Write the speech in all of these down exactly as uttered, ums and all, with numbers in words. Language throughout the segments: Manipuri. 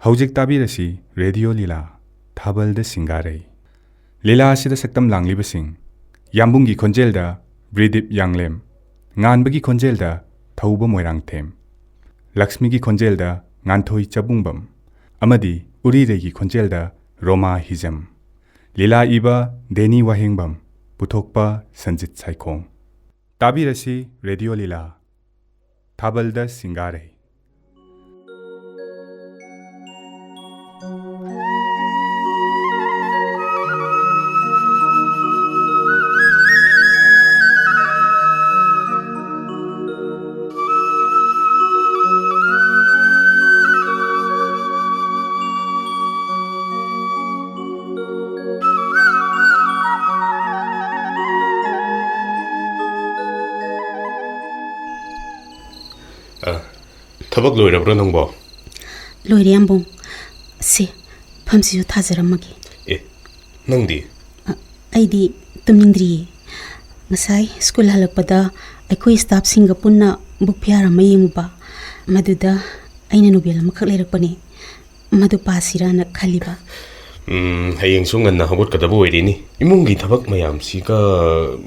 ꯍꯧꯖꯤꯛ ꯇꯥꯕꯤꯔꯁꯤ ꯔꯦꯗꯤꯑꯣ ꯂꯤꯂꯥ, ꯊꯥꯕꯜꯗ ꯁꯤꯡꯒꯥꯔꯩ꯫ ꯂꯤꯂꯥ ꯑꯁꯤꯗ ꯁꯛꯇꯝ ꯂꯥꯡꯂꯤꯕꯁꯤꯡ: ꯌꯥꯝꯕꯨꯡꯒꯤ ꯈꯣꯟꯖꯦꯜꯗ ꯕ꯭ꯔꯤꯗꯤꯞ ꯌꯥꯡꯂꯦꯝ, ꯉꯥꯟꯕꯒꯤ ꯈꯣꯟꯖꯦꯜꯗ ꯊꯧꯕ ꯃꯣꯏꯔꯥꯡꯊꯦꯝ, ꯂꯛꯁꯃꯤꯒꯤ ꯈꯣꯟꯖꯦꯜꯗ ꯉꯥꯟꯊꯣꯏ ꯆꯕꯨꯡꯕꯝ, ꯑꯃꯗꯤ ꯎꯔꯤꯔꯩꯒꯤ ꯈꯣꯟꯖꯦꯜꯗ ꯔꯣꯃꯥ ꯍꯤꯖꯝ꯫ ꯂꯤꯂꯥ ꯏꯕ ꯗꯦꯅꯤ ꯋꯥꯍꯦꯡꯕꯝ, ꯄꯨꯊꯣꯛꯄ ꯁꯟꯖꯤꯠ ꯁꯥꯏꯈꯣꯝ꯫ ꯇꯥꯕꯤꯔꯁꯤ ꯔꯦꯗꯤꯑꯣ ꯂꯤꯂꯥ, ꯊꯥꯕꯜꯗ ꯁꯤꯡꯒꯥꯔꯩ꯫ ꯑ, ꯊꯕꯛ ꯂꯣꯏꯔꯕ꯭ꯔꯣ ꯅꯪꯕꯣ? ꯂꯣꯏꯔꯦ, ꯌꯥꯝꯕꯨꯡ꯫ ꯁꯦ, ꯐꯝꯁꯤꯁꯨ ꯊꯥꯖꯔꯝꯃꯒꯦ꯫ ꯑꯦ, ꯅꯪꯗꯤ? ꯑ, ꯑꯩꯗꯤ ꯇꯨꯝꯅꯤꯡꯗ꯭ꯔꯤꯌꯦ꯫ ꯉꯁꯥꯏ ꯁ꯭ꯀꯨꯜ ꯍꯜꯂꯛꯄꯗ ꯑꯩꯈꯣꯏ ꯁ꯭ꯇꯥꯐꯁꯤꯡꯒ ꯄꯨꯟꯅ ꯕꯨꯛ ꯐꯤꯌꯥꯔ ꯑꯃ ꯌꯦꯡꯉꯨꯕ꯫ ꯃꯗꯨꯗ ꯑꯩꯅ ꯅꯣꯕꯦꯜ ꯑꯃꯈꯛ ꯂꯩꯔꯛꯄꯅꯦ꯫ ꯃꯗꯨ ꯄꯥꯁꯤꯔꯥꯅ ꯈꯜꯂꯤꯕ꯫ ꯎꯝ, ꯍꯌꯦꯡꯁꯨ ꯉꯟꯅ ꯍꯧꯒꯠꯀꯗꯕ ꯑꯣꯏꯔꯤꯅꯤ꯫ ꯏꯃꯨꯡꯒꯤ ꯊꯕꯛ ꯃꯌꯥꯝꯁꯤꯒ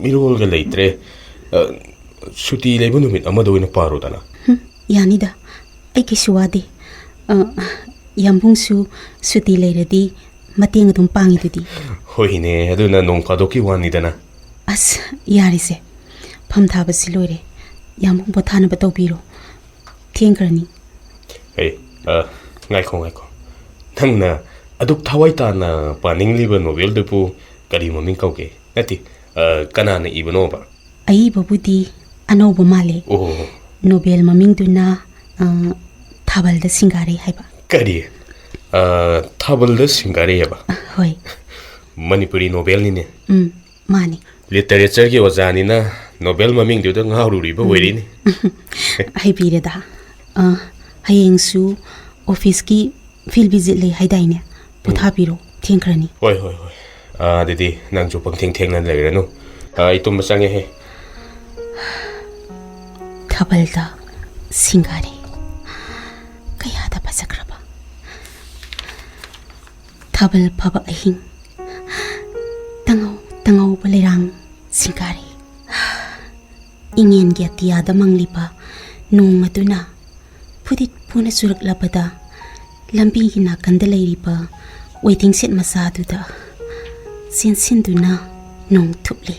ꯃꯤꯔꯣꯜꯒ ꯂꯩꯇ꯭ꯔꯦ꯫ ꯑ, ꯁꯨꯇꯤ ꯂꯩꯕ ꯅꯨꯃꯤꯠ ꯑꯃꯗ ꯑꯣꯏꯅ ꯄꯥꯔꯣꯗꯅ꯫ ꯍꯨꯝ, ꯌꯥꯅꯤꯗ꯫ ꯑꯩ ꯀꯩꯁꯨ ꯋꯥꯗꯦ꯫ ꯑ, ꯌꯥꯝꯕꯨꯡꯁꯨ ꯁꯨꯇꯤ ꯂꯩꯔꯗꯤ ꯃꯇꯦꯡ ꯑꯗꯨꯝ ꯄꯥꯡꯉꯤꯗꯨꯗꯤ꯫ ꯍꯣꯏꯅꯦ, ꯑꯗꯨꯅ ꯅꯣꯡ ꯐꯥꯗꯣꯛꯀꯤ ꯋꯥꯅꯤꯗꯅ꯫ ꯑꯁ, ꯌꯥꯔꯦꯁꯦ꯫ ꯐꯝ ꯊꯥꯕꯁꯤ ꯂꯣꯏꯔꯦ꯫ ꯌꯥꯝꯕꯨꯡ ꯄꯣꯊꯥꯅꯕ ꯇꯧꯕꯤꯔꯣ꯫ ꯊꯦꯡꯈ꯭ꯔꯅꯤ꯫ ꯑꯦ, ꯑ, ꯉꯥꯏꯈꯣ, ꯉꯥꯏꯈꯣ꯫ ꯅꯪꯅ ꯑꯗꯨꯛ ꯊꯋꯥꯏ ꯇꯥꯅ ꯄꯥꯅꯤꯡꯂꯤꯕ ꯅꯣꯕꯦꯜꯗꯨꯕꯨ ꯀꯔꯤ ꯃꯃꯤꯡ ꯀꯧꯒꯦ? ꯅꯠꯇꯦ, ꯑ, ꯀꯅꯥꯅ ꯏꯕꯅꯣꯕ? ꯑꯏꯕꯕꯨꯗꯤ ꯑꯅꯧꯕ ꯃꯥꯜꯂꯦ꯫ ꯑꯣ꯫ ꯅꯣꯕꯦꯜ ꯃꯃꯤꯡꯗꯨꯅ, ꯑ, ꯊꯥꯕꯜꯗ ꯁꯤꯡꯒꯥꯔꯩ ꯍꯥꯏꯕ꯫ ꯀꯔꯤ? ꯑ, ꯊꯥꯕꯜꯗ ꯁꯤꯡꯒꯥꯔꯩ ꯍꯥꯏꯕ? ꯑ, ꯍꯣꯏ꯫ ꯃꯅꯤꯄꯨꯔꯤ ꯅꯣꯕꯦꯜꯅꯤꯅꯦ꯫ ꯎꯝ, ꯃꯥꯅꯤ꯫ ꯂꯤꯇꯔꯦꯆꯔꯒꯤ ꯑꯣꯖꯥꯅꯤꯅ ꯅꯣꯕꯦꯜ ꯃꯃꯤꯡꯗꯨꯗ ꯉꯥꯎꯔꯨꯔꯤꯕ ꯎꯝ꯫ ꯑꯣꯏꯔꯤꯅꯤ꯫ ꯍꯩꯕꯤꯔꯦꯗ꯫ ꯑ, ꯍꯌꯦꯡꯁꯨ ꯑꯣꯐꯤꯁꯀꯤ ꯐꯤꯜ ꯚꯤꯖꯤꯠ ꯂꯩ ꯍꯥꯏꯗꯥꯏꯅꯦ? ꯎꯝ꯫ ꯄꯣꯊꯥꯕꯤꯔꯣ, ꯊꯦꯡꯈ꯭ꯔꯅꯤ꯫ ꯍꯣꯏ, ꯍꯣꯏ, ꯍꯣꯏ꯫ ꯑ, ꯑꯗꯨꯗꯤ ꯅꯪꯁꯨ ꯄꯪꯊꯦꯡ ꯊꯦꯡꯅ ꯂꯩꯔꯅꯨ꯫ ꯑ, ꯑꯩ ꯇꯨꯝꯕ ꯆꯪꯉꯦꯍꯦ꯫ ꯊꯥꯕꯜꯗ ꯁꯤꯡꯒꯥꯔꯩ꯫ ꯀꯌꯥꯗ ꯐꯖꯈ꯭ꯔꯕ꯫ ꯑꯕꯜ ꯐꯕ ꯑꯍꯤꯡ, ꯇꯉꯧ ꯇꯉꯧꯕ ꯂꯩꯔꯥꯡ ꯁꯤꯡꯒꯥꯔꯩ, ꯏꯉꯦꯟꯒꯤ ꯑꯇꯤꯌꯥꯗ ꯃꯪꯂꯤꯕ ꯅꯣꯡ ꯑꯗꯨꯅ ꯐꯨꯗꯤꯠ ꯐꯨꯅ ꯆꯨꯔꯛꯂꯕꯗ, ꯂꯝꯕꯤꯒꯤ ꯅꯥꯀꯟꯗ ꯂꯩꯔꯤꯕ ꯋꯦꯇꯤꯡ ꯁꯦꯠ ꯃꯆꯥꯗꯨꯗ ꯆꯦꯟꯁꯤꯟꯗꯨꯅ ꯅꯣꯡ ꯊꯨꯞꯂꯤ꯫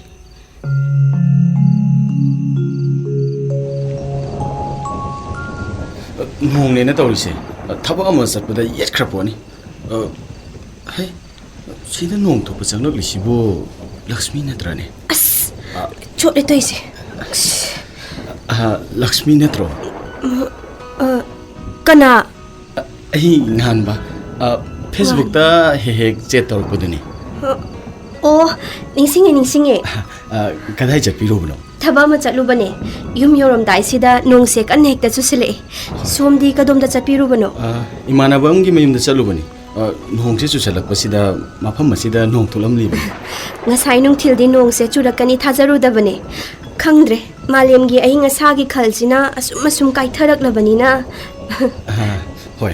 ꯅꯣꯡꯅꯦꯅ ꯇꯧꯔꯤꯁꯦ, ꯊꯕꯛ ꯑꯃ ꯆꯠꯄꯗ ꯌꯦꯠꯈ꯭ꯔ ꯄꯣꯠꯅꯤ꯫ ꯑ, ꯍꯩ, ꯁꯤꯗ ꯅꯣꯡ ꯊꯣꯛꯄ ꯆꯪꯂꯛꯂꯤꯁꯤꯕꯨ ꯂꯛꯁꯃꯤ ꯅꯠꯇ꯭ꯔꯅꯦ? ꯑꯁ, ꯑ, ꯆꯣꯠꯂꯦ ꯇꯧꯏꯁꯦ꯫ ꯑꯁ꯫ ꯑ, ꯂꯛꯁꯃꯤ ꯅꯠꯇ꯭ꯔꯣ? ꯎꯝ, ꯑ, ꯀꯅꯥ? ꯑ, ꯑꯩ ꯉꯍꯥꯟꯕ, ꯑ, Facebookꯇ ꯍꯦꯛ ꯍꯦꯛ chat ꯇꯧꯔꯛꯄꯗꯨꯅꯤ꯫ ꯑ, ꯑꯣ, ꯅꯤꯡꯁꯤꯡꯉꯦ, ꯅꯤꯡꯁꯤꯡꯉꯦ꯫ ꯑ, ꯀꯗꯥꯏ ꯆꯠꯄꯤꯔꯨꯕꯅꯣ? ꯊꯕꯛ ꯑꯃ ꯆꯠꯂꯨꯕꯅꯦ꯫ ꯌꯨꯝ ꯌꯧꯔꯝꯗꯥꯏꯁꯤꯗ ꯅꯣꯡꯁꯦ ꯀꯟꯅ ꯍꯦꯛꯇ ꯆꯨꯁꯤꯜꯂꯛꯑꯦ꯫ ꯁꯣꯝꯗꯤ ꯀꯗꯣꯝꯗ ꯆꯠꯄꯤꯔꯨꯕꯅꯣ? ꯑ, ꯏꯃꯥꯟꯅꯕ ꯑꯃꯒꯤ ꯃꯌꯨꯝꯗ ꯆꯠꯂꯨꯕꯅꯤ꯫ ꯑ, ꯅꯣꯡꯁꯦ ꯆꯨꯁꯜꯂꯛꯄꯁꯤꯗ ꯃꯐꯝ ꯑꯁꯤꯗ ꯅꯣꯡ ꯊꯣꯛꯂꯝꯂꯤꯕꯅꯤ꯫ ꯉꯁꯥꯏ ꯅꯨꯡꯊꯤꯜꯗꯤ ꯅꯣꯡꯁꯦ ꯆꯨꯔꯛꯀꯅꯤ ꯊꯥꯖꯔꯨꯗꯕꯅꯦ꯫ ꯈꯪꯗ꯭ꯔꯦ, ꯃꯥꯂꯦꯝꯒꯤ ꯑꯏꯪ ꯑꯁꯥꯒꯤ ꯈꯜꯁꯤꯅ ꯑꯁꯨꯝ ꯑꯁꯨꯝ ꯀꯥꯏꯊꯔꯛꯂꯕꯅꯤꯅ꯫ ꯑ, ꯍꯣꯏ,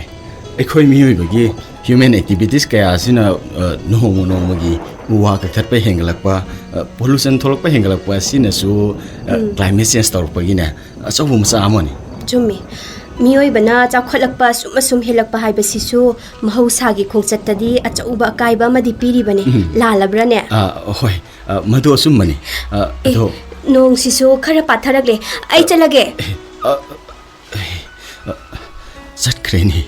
ꯑꯩꯈꯣꯏ ꯃꯤꯑꯣꯏꯕꯒꯤ human activities ꯀꯌꯥ ꯑꯁꯤꯅ, ꯑ, ꯅꯣꯡꯃ ꯅꯣꯡꯃꯒꯤ ꯎ ꯋꯥ ꯀꯛꯊꯠꯄ ꯍꯦꯟꯒꯠꯂꯛꯄ, ꯑ, pollution ꯊꯣꯛꯂꯛꯄ ꯍꯦꯟꯒꯠꯂꯛꯄ ꯑꯁꯤꯅꯁꯨ, ꯑ, ꯎꯝ꯫ Climate change ꯇꯧꯔꯛꯄꯒꯤꯅꯦ, ꯑꯆꯧꯕ ꯃꯆꯥꯛ ꯑꯃꯅꯤ꯫ ꯆꯨꯝꯃꯤ꯫ ꯃꯤꯑꯣꯏꯕꯅ ꯆꯥꯎꯈꯠꯂꯛꯄ ꯑꯁꯨꯝ ꯑꯁꯨꯝ ꯍꯦꯜꯂꯛꯄ ꯍꯥꯏꯕꯁꯤꯁꯨ ꯃꯍꯧꯁꯥꯒꯤ ꯈꯣꯡꯆꯠꯇꯗꯤ ꯑꯆꯧꯕ ꯑꯀꯥꯏꯕ ꯑꯃꯗꯤ ꯄꯤꯔꯤꯕꯅꯦ꯫ ꯎꯝ꯫ ꯂꯥꯜꯂꯕ꯭ꯔꯥꯅꯦ? ꯑ, ꯍꯣꯏ, ꯑ, ꯃꯗꯨ ꯑꯆꯨꯝꯕꯅꯤ꯫ ꯑ, ꯑꯦ, ꯑꯗꯣ ꯅꯣꯡꯁꯤꯁꯨ ꯈꯔ ꯄꯥꯊꯔꯛꯂꯦ꯫ ꯑꯩ ꯆꯠꯂꯒꯦ꯫ ꯑꯦ, ꯑ, ꯑꯦ, ꯑ, ꯆꯠꯈ꯭ꯔꯦꯅꯦ꯫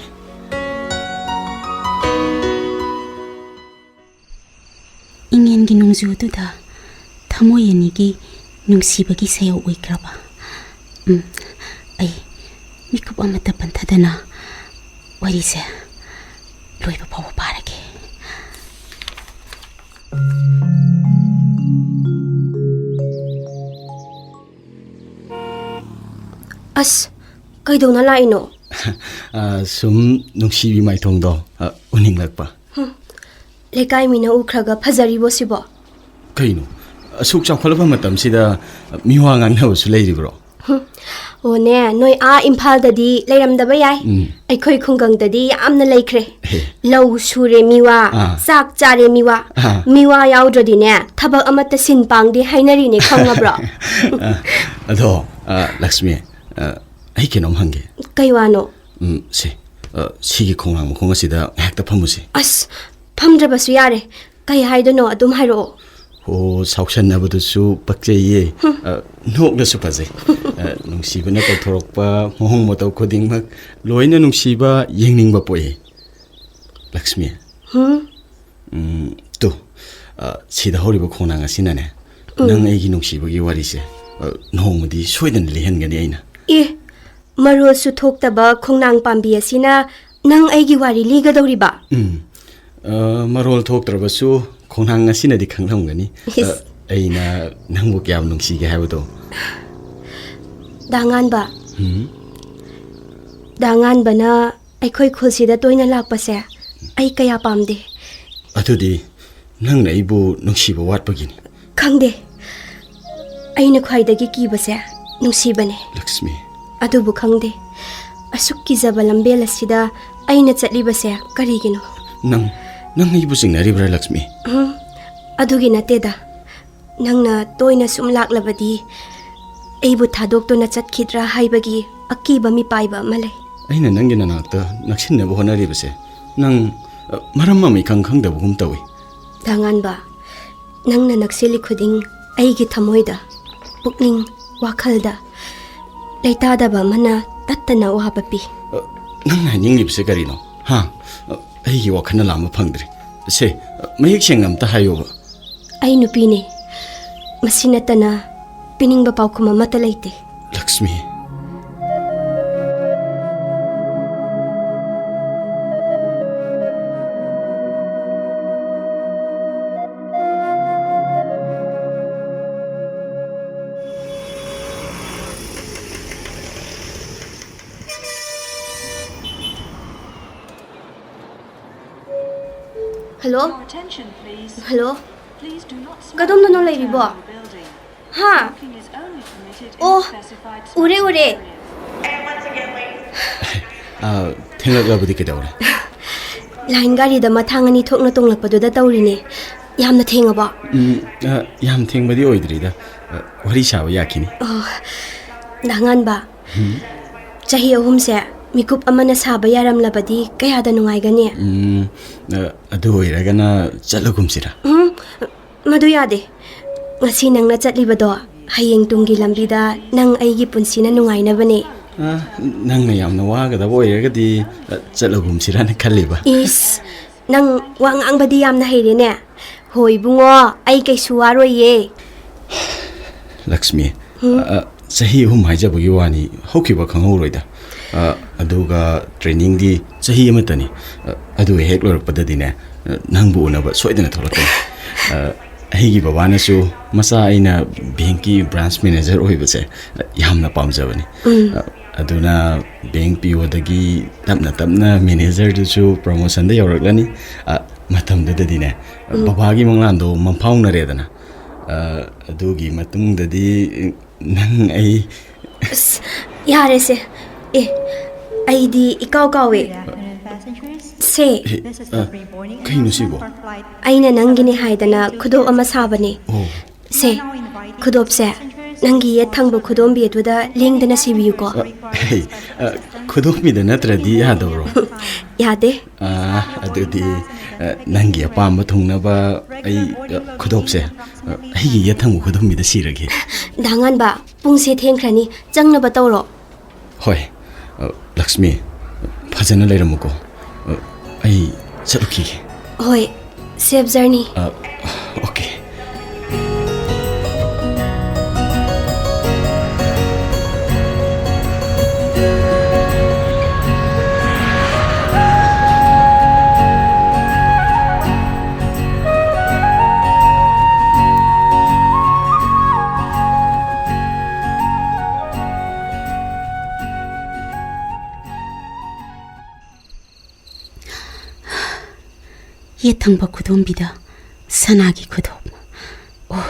ꯏꯉꯦꯟꯒꯤ ꯅꯣꯡꯖꯨꯗꯨꯗ ꯊꯃꯣꯏ ꯑꯅꯤꯒꯤ ꯅꯨꯡꯁꯤꯕꯒꯤ ꯁꯩꯌꯧ ꯑꯣꯏꯈ꯭ꯔꯕ꯫ ꯎꯝ, ꯑꯩ ꯃꯤꯀꯨꯞ ꯑꯃꯠꯇ ꯄꯟꯊꯗꯅ ꯋꯥꯔꯤꯁꯦ ꯂꯣꯏꯕ ꯐꯥꯎꯕ ꯄꯥꯔꯒꯦ꯫ ꯑꯁ, ꯀꯩꯗꯧꯅ ꯂꯥꯛꯏꯅꯣ? ꯑ, ꯁꯨꯝ ꯅꯨꯡꯁꯤꯕꯤ ꯃꯥꯏꯊꯣꯡꯗꯣ, ꯑ, ꯎꯅꯤꯡꯂꯛꯄ꯫ ꯍꯨꯝ, ꯂꯩꯀꯥꯏ ꯃꯤꯅ ꯎꯈ꯭ꯔꯒ ꯐꯖꯔꯤꯕꯣ ꯁꯤꯕꯣ? ꯀꯩꯅꯣ, ꯑꯁꯨꯛ ꯆꯥꯎꯈꯠꯂꯕ ꯃꯇꯝꯁꯤꯗ ꯃꯤꯋꯥ ꯉꯥꯡꯅꯕꯁꯨ ꯂꯩꯔꯤꯕ꯭ꯔꯣ? ꯍꯨꯝ, ꯑꯣꯅꯦ, ꯅꯣꯏ ꯑꯥ ꯏꯝꯐꯥꯜꯗꯗꯤ ꯂꯩꯔꯝꯗꯕ ꯌꯥꯏ꯫ ꯎꯝ꯫ ꯑꯩꯈꯣꯏ ꯈꯨꯡꯒꯪꯗꯗꯤ ꯌꯥꯝꯅ ꯂꯩꯈ꯭ꯔꯦ꯫ ꯍꯦ꯫ ꯂꯧ ꯁꯨꯔꯦ ꯃꯤꯋꯥ, ꯑꯥ꯫ ꯆꯥꯛ ꯆꯥꯔꯦ ꯃꯤꯋꯥ꯫ ꯑꯥ꯫ ꯃꯤꯋꯥ ꯌꯥꯎꯗ꯭ꯔꯗꯤꯅꯦ, ꯊꯕꯛ ꯑꯃꯠꯇ ꯁꯤꯟ ꯄꯥꯡꯗꯦ ꯍꯥꯏꯅꯔꯤꯅꯦ, ꯈꯪꯉꯕ꯭ꯔꯣ? ꯑ, ꯑꯗꯣ, ꯑ, ꯂꯛꯁꯃꯤ, ꯑ, ꯑꯩ ꯀꯩꯅꯣꯝ ꯍꯪꯒꯦ꯫ ꯀꯩ ꯋꯥꯅꯣ? ꯎꯝ, ꯁꯦ, ꯑ, ꯁꯤꯒꯤ ꯈꯣꯡꯅꯥꯡ ꯃꯈꯣꯡ ꯑꯁꯤꯗ ꯉꯥꯏꯍꯥꯛꯇ ꯐꯝꯃꯨꯁꯦ꯫ ꯑꯁ, ꯐꯝꯗ꯭ꯔꯕꯁꯨ ꯌꯥꯔꯦ꯫ ꯀꯩ ꯍꯥꯏꯗꯣꯏꯅꯣ ꯑꯗꯨꯝ ꯍꯥꯏꯔꯛꯑꯣ꯫ ꯑꯣ, ꯁꯥꯎꯁꯟꯅꯕꯗꯨꯁꯨ ꯄꯛꯆꯩꯌꯦ꯫ ꯍꯨꯝ꯫ ꯑ, ꯅꯣꯛꯂꯁꯨ ꯐꯖꯩ꯫ ꯑ, ꯅꯨꯡꯁꯤꯕꯅ ꯇꯧꯊꯣꯔꯛꯄ ꯃꯑꯣꯡ ꯃꯇꯧ ꯈꯨꯗꯤꯡꯃꯛ ꯂꯣꯏꯅ ꯅꯨꯡꯁꯤꯕ, ꯌꯦꯡꯅꯤꯡꯕ ꯄꯣꯛꯏ꯫ ꯂꯛꯁꯃꯤ꯫ ꯍꯨꯝ? ꯎꯝ, ꯇꯨ, ꯑ, ꯁꯤꯗ ꯍꯧꯔꯤꯕ ꯈꯣꯡꯅꯥꯡ ꯑꯁꯤꯅꯅꯦ, ꯎꯝ꯫ ꯅꯪ ꯑꯩꯒꯤ ꯅꯨꯡꯁꯤꯕꯒꯤ ꯋꯥꯔꯤꯁꯦ, ꯑ, ꯅꯣꯡꯃꯗꯤ ꯁꯣꯏꯗꯅ ꯂꯤꯍꯟꯒꯅꯤ ꯑꯩꯅ꯫ ꯑꯦ, ꯃꯔꯣꯜꯁꯨ ꯊꯣꯛꯇꯕ ꯈꯣꯡꯅꯥꯡ ꯄꯥꯝꯕꯤ ꯑꯁꯤꯅ ꯅꯪ ꯑꯩꯒꯤ ꯋꯥꯔꯤ ꯂꯤꯒꯗꯧꯔꯤꯕ? ꯎꯝ꯫ ꯑ, ꯃꯔꯣꯜ ꯊꯣꯛꯇ꯭ꯔꯕꯁꯨ ꯈꯣꯡꯅꯥꯡ ꯑꯁꯤꯅꯗꯤ ꯈꯪꯂꯝꯒꯅꯤ꯫ ꯏꯁ꯫ ꯑ, ꯑꯩꯅ ꯅꯪꯕꯨ ꯀꯌꯥꯝ ꯅꯨꯡꯁꯤꯒꯦ ꯍꯥꯏꯕꯗꯣ꯫ ꯗꯥ ꯉꯥꯟꯕ꯫ ꯎꯝ꯫ ꯗꯥ ꯉꯥꯟꯕꯅ ꯑꯩꯈꯣꯏ ꯈꯨꯜꯁꯤꯗ ꯇꯣꯏꯅ ꯂꯥꯛꯄꯁꯦ ꯑꯩ ꯀꯌꯥ ꯄꯥꯝꯗꯦ꯫ ꯑꯗꯨꯗꯤ ꯅꯪꯅ ꯑꯩꯕꯨ ꯅꯨꯡꯁꯤꯕ ꯋꯥꯠꯄꯒꯤꯅꯤ꯫ ꯈꯪꯗꯦ꯫ ꯑꯩꯅ ꯈ꯭ꯋꯥꯏꯗꯒꯤ ꯀꯤꯕꯁꯦ ꯅꯨꯡꯁꯤꯕꯅꯦ꯫ ꯂꯛꯁꯃꯤ꯫ ꯑꯗꯨꯕꯨ ꯈꯪꯗꯦ, ꯑꯁꯨꯛ ꯀꯤꯖꯕ ꯂꯝꯕꯦꯜ ꯑꯁꯤꯗ ꯑꯩꯅ ꯆꯠꯂꯤꯕꯁꯦ ꯀꯔꯤꯒꯤꯅꯣ? ꯅꯪ, ꯅꯪ ꯑꯩꯕꯨ ꯆꯤꯡꯅꯔꯤꯕ꯭ꯔꯥ, ꯂꯛꯁꯃꯤ? ꯎꯝ, ꯑꯗꯨꯒꯤ ꯅꯠꯇꯦꯗ꯫ ꯅꯪꯅ ꯇꯣꯏꯅ ꯁꯨꯝ ꯂꯥꯛꯂꯕꯗꯤ ꯑꯩꯕꯨ ꯊꯥꯗꯣꯛꯇꯨꯅ ꯆꯠꯈꯤꯗ꯭ꯔꯥ ꯍꯥꯏꯕꯒꯤ ꯑꯀꯤꯕ ꯃꯤꯄꯥꯏꯕ ꯑꯃ ꯂꯩ꯫ ꯑꯩꯅ ꯅꯪꯒꯤ ꯅꯅꯥꯛꯇ ꯅꯛꯁꯤꯟꯅꯕ ꯍꯣꯠꯅꯔꯤꯕꯁꯦ ꯅꯪ, ꯑ, ꯃꯔꯝ ꯑꯃ ꯏꯈꯪ ꯈꯪꯗꯕꯒꯨꯝ ꯇꯧꯏ꯫ ꯗꯥ ꯉꯥꯟꯕ, ꯅꯪꯅ ꯅꯛꯁꯤꯜꯂꯤ ꯈꯨꯗꯤꯡ ꯑꯩꯒꯤ ꯊꯃꯣꯏꯗ, ꯄꯨꯛꯅꯤꯡ, ꯋꯥꯈꯜꯗ ꯂꯩꯇꯥꯗꯕ ꯑꯃꯅ ꯇꯠꯇꯅ ꯑꯋꯥꯕ ꯄꯤ꯫ ꯑ, ꯅꯪꯅ ꯍꯥꯏꯅꯤꯡꯂꯤꯕꯁꯦ ꯀꯔꯤꯅꯣ? ꯍꯥ? ꯑ, ꯑꯩꯒꯤ ꯋꯥꯈꯜꯅ ꯂꯥꯝꯕ ꯐꯪꯗ꯭ꯔꯦ꯫ ꯁꯦ, ꯑ, ꯃꯌꯦꯛ ꯁꯦꯡꯅ ꯑꯝꯇ ꯍꯥꯏꯌꯣꯕ꯫ ꯑꯩ ꯅꯨꯄꯤꯅꯤ꯫ ꯃꯁꯤ ꯅꯠꯇꯅ ꯄꯤꯅꯤꯡꯕ ꯄꯥꯎꯈꯨꯝ ꯑꯃꯠꯇ ꯂꯩꯇꯦ꯫ ꯂꯛꯁꯃꯤ꯫ ꯍꯜꯂꯣ? ꯍꯜꯂꯣ? ꯀꯗꯣꯝꯗꯅꯣ ꯂꯩꯔꯤꯕꯣ? ꯍꯥ? ꯑꯣ, ꯎꯔꯦ, ꯎꯔꯦ꯫ ꯑ, ꯊꯦꯡꯂꯛꯂꯕꯗꯤ ꯀꯩꯗꯧꯔꯦ? ꯂꯥꯏꯟ ꯒꯥꯔꯤꯗ ꯃꯊꯥꯡ ꯑꯅꯤ ꯊꯣꯛꯅ ꯇꯣꯡꯂꯛꯄꯗꯨꯗ ꯇꯧꯔꯤꯅꯦ꯫ ꯌꯥꯝꯅ ꯊꯦꯡꯉꯕꯣ? ꯎꯝ, ꯑ, ꯌꯥꯝ ꯊꯦꯡꯕꯗꯤ ꯑꯣꯏꯗ꯭ꯔꯤꯗ꯫ ꯑ, ꯋꯥꯔꯤ ꯁꯥꯕ ꯌꯥꯈꯤꯅꯤ꯫ ꯑꯣ, ꯗꯥ ꯉꯥꯟꯕ, ꯆꯍꯤ ꯑꯍꯨꯝꯁꯦ ꯃꯤꯀꯨꯞ ꯑꯃꯅ ꯁꯥꯕ ꯌꯥꯔꯝꯂꯕꯗꯤ ꯀꯌꯥꯗ ꯅꯨꯡꯉꯥꯏꯒꯅꯤ? ꯎꯝ, ꯑ, ꯑꯗꯨ ꯑꯣꯏꯔꯒꯅ ꯆꯠꯂꯒꯨꯝꯁꯤꯔꯥ? ꯎꯝ, ꯃꯗꯨ ꯌꯥꯗꯦ꯫ ꯉꯁꯤ ꯅꯪꯅ ꯆꯠꯂꯤꯕꯗꯣ ꯍꯌꯦꯡ ꯇꯨꯡꯒꯤ ꯂꯝꯕꯤꯗ ꯅꯪ ꯑꯩꯒꯤ ꯄꯨꯟꯁꯤꯅ ꯅꯨꯡꯉꯥꯏꯅꯕꯅꯦ꯫ ꯑ, ꯅꯪꯅ ꯌꯥꯝꯅ ꯋꯥꯒꯗꯕ ꯑꯣꯏꯔꯒꯗꯤ, ꯑ, ꯆꯠꯂꯒꯨꯝꯁꯤꯔꯥꯅ ꯈꯜꯂꯤꯕ꯫ ꯏꯁ, ꯅꯪ ꯋꯥ ꯉꯥꯡꯕꯗꯤ ꯌꯥꯝꯅ ꯍꯩꯔꯦꯅꯦ꯫ ꯍꯣꯏ ꯏꯕꯨꯡꯉꯣ, ꯑꯩ ꯀꯩꯁꯨ ꯋꯥꯔꯣꯏꯌꯦ꯫ ꯂꯛꯁꯃꯤ, ꯎꯝ? ꯑ, ꯆꯍꯤ ꯑꯍꯨꯝ ꯍꯥꯏꯖꯕꯒꯤ ꯋꯥꯅꯤ, ꯍꯧꯈꯤꯕ ꯈꯪꯍꯧꯔꯣꯏꯗ꯫ ꯑ, ꯑꯗꯨꯒ ꯇ꯭ꯔꯦꯅꯤꯡꯗꯤ ꯆꯍꯤ ꯑꯃꯠꯇꯅꯤ꯫ ꯑ, ꯑꯗꯨ ꯍꯦꯛ ꯂꯣꯏꯔꯛꯄꯗꯗꯤꯅꯦ, ꯑ, ꯅꯪꯕꯨ ꯎꯅꯕ ꯁꯣꯏꯗꯅ ꯊꯣꯛꯂꯛꯀꯅꯤ꯫ ꯑ, ꯑꯩꯒꯤ ꯕꯕꯥꯅꯁꯨ ꯃꯆꯥ ꯑꯩꯅ ꯕꯦꯡꯀꯤ ꯕ꯭ꯔꯥꯟꯁ ꯃꯦꯅꯦꯖꯔ ꯑꯣꯏꯕꯁꯦ, ꯑ, ꯌꯥꯝꯅ ꯄꯥꯝꯖꯕꯅꯤ꯫ ꯎꯝ꯫ ꯑ, ꯑꯗꯨꯅ ꯕꯦꯡ ꯄꯤ ꯑꯣꯗꯒꯤ ꯇꯞꯅ ꯇꯞꯅ ꯃꯦꯅꯦꯖꯔꯗꯨꯁꯨ ꯄ꯭ꯔꯃꯣꯁꯟꯗ ꯌꯧꯔꯛꯂꯅꯤ꯫ ꯑ, ꯃꯇꯝꯗꯨꯗꯗꯤꯅꯦ, ꯎꯝ꯫ ꯕꯕꯥꯒꯤ ꯃꯪꯂꯥꯟꯗꯣ ꯃꯪꯐꯥꯎꯅꯔꯦꯗꯅ꯫ ꯑ, ꯑꯗꯨꯒꯤ ꯃꯇꯨꯡꯗꯗꯤ ꯅꯪ ꯑꯩ ꯑꯁ, ꯌꯥꯔꯦꯁꯦ꯫ ꯑꯦ, ꯑꯩꯗꯤ ꯏꯀꯥꯎ ꯀꯥꯎꯋꯦ꯫ ꯁꯦ, ꯑꯦ, ꯑ, ꯀꯩꯅꯣ ꯁꯤꯕꯣ? ꯑꯩꯅ ꯅꯪꯒꯤꯅꯦ ꯍꯥꯏꯗꯅ ꯈꯨꯗꯣꯞ ꯑꯃ ꯁꯥꯕꯅꯦ꯫ ꯑꯣ꯫ ꯁꯦ, ꯈꯨꯗꯣꯞꯁꯦ ꯅꯪꯒꯤ ꯌꯦꯠ ꯊꯪꯕ ꯈꯨꯗꯣꯝꯕꯤ ꯑꯗꯨꯗ ꯂꯦꯡꯗꯅ ꯁꯤꯕꯤꯌꯨꯀꯣ꯫ ꯑ, ꯍꯦ, ꯑ, ꯈꯨꯗꯣꯝꯕꯤꯗ ꯅꯠꯇ꯭ꯔꯗꯤ ꯌꯥꯗꯕ꯭ꯔꯣ? ꯌꯥꯗꯦ꯫ ꯑ, ꯑꯗꯨꯗꯤ, ꯑ, ꯅꯪꯒꯤ ꯑꯄꯥꯝꯕ ꯊꯨꯡꯅꯕ ꯑꯩ, ꯑ, ꯈꯨꯗꯣꯞꯁꯦ, ꯑ, ꯑꯩꯒꯤ ꯌꯦꯠ ꯊꯪꯕ ꯈꯨꯗꯣꯝꯕꯤꯗ ꯁꯤꯔꯒꯦ꯫ ꯗꯥ ꯉꯥꯟꯕ, ꯄꯨꯡꯁꯦ ꯊꯦꯡꯈ꯭ꯔꯅꯤ, ꯆꯪꯅꯕ ꯇꯧꯔꯣ꯫ ꯍꯣꯏ, ꯑ, ꯂꯛꯁꯃꯤ, ꯐꯖꯅ ꯂꯩꯔꯝꯃꯨꯀꯣ꯫ ꯑ, ꯑꯩ ꯆꯠꯂꯨꯈꯤꯒꯦ꯫ ꯍꯣꯏ, safe journey꯫ ꯑ, ꯑꯣꯀꯦ꯫ ꯌꯦꯠ ꯊꯪꯕ ꯈꯨꯗꯣꯝꯕꯤꯗ ꯁꯅꯥꯒꯤ ꯈꯨꯗꯣꯞ꯫ ꯑꯣ,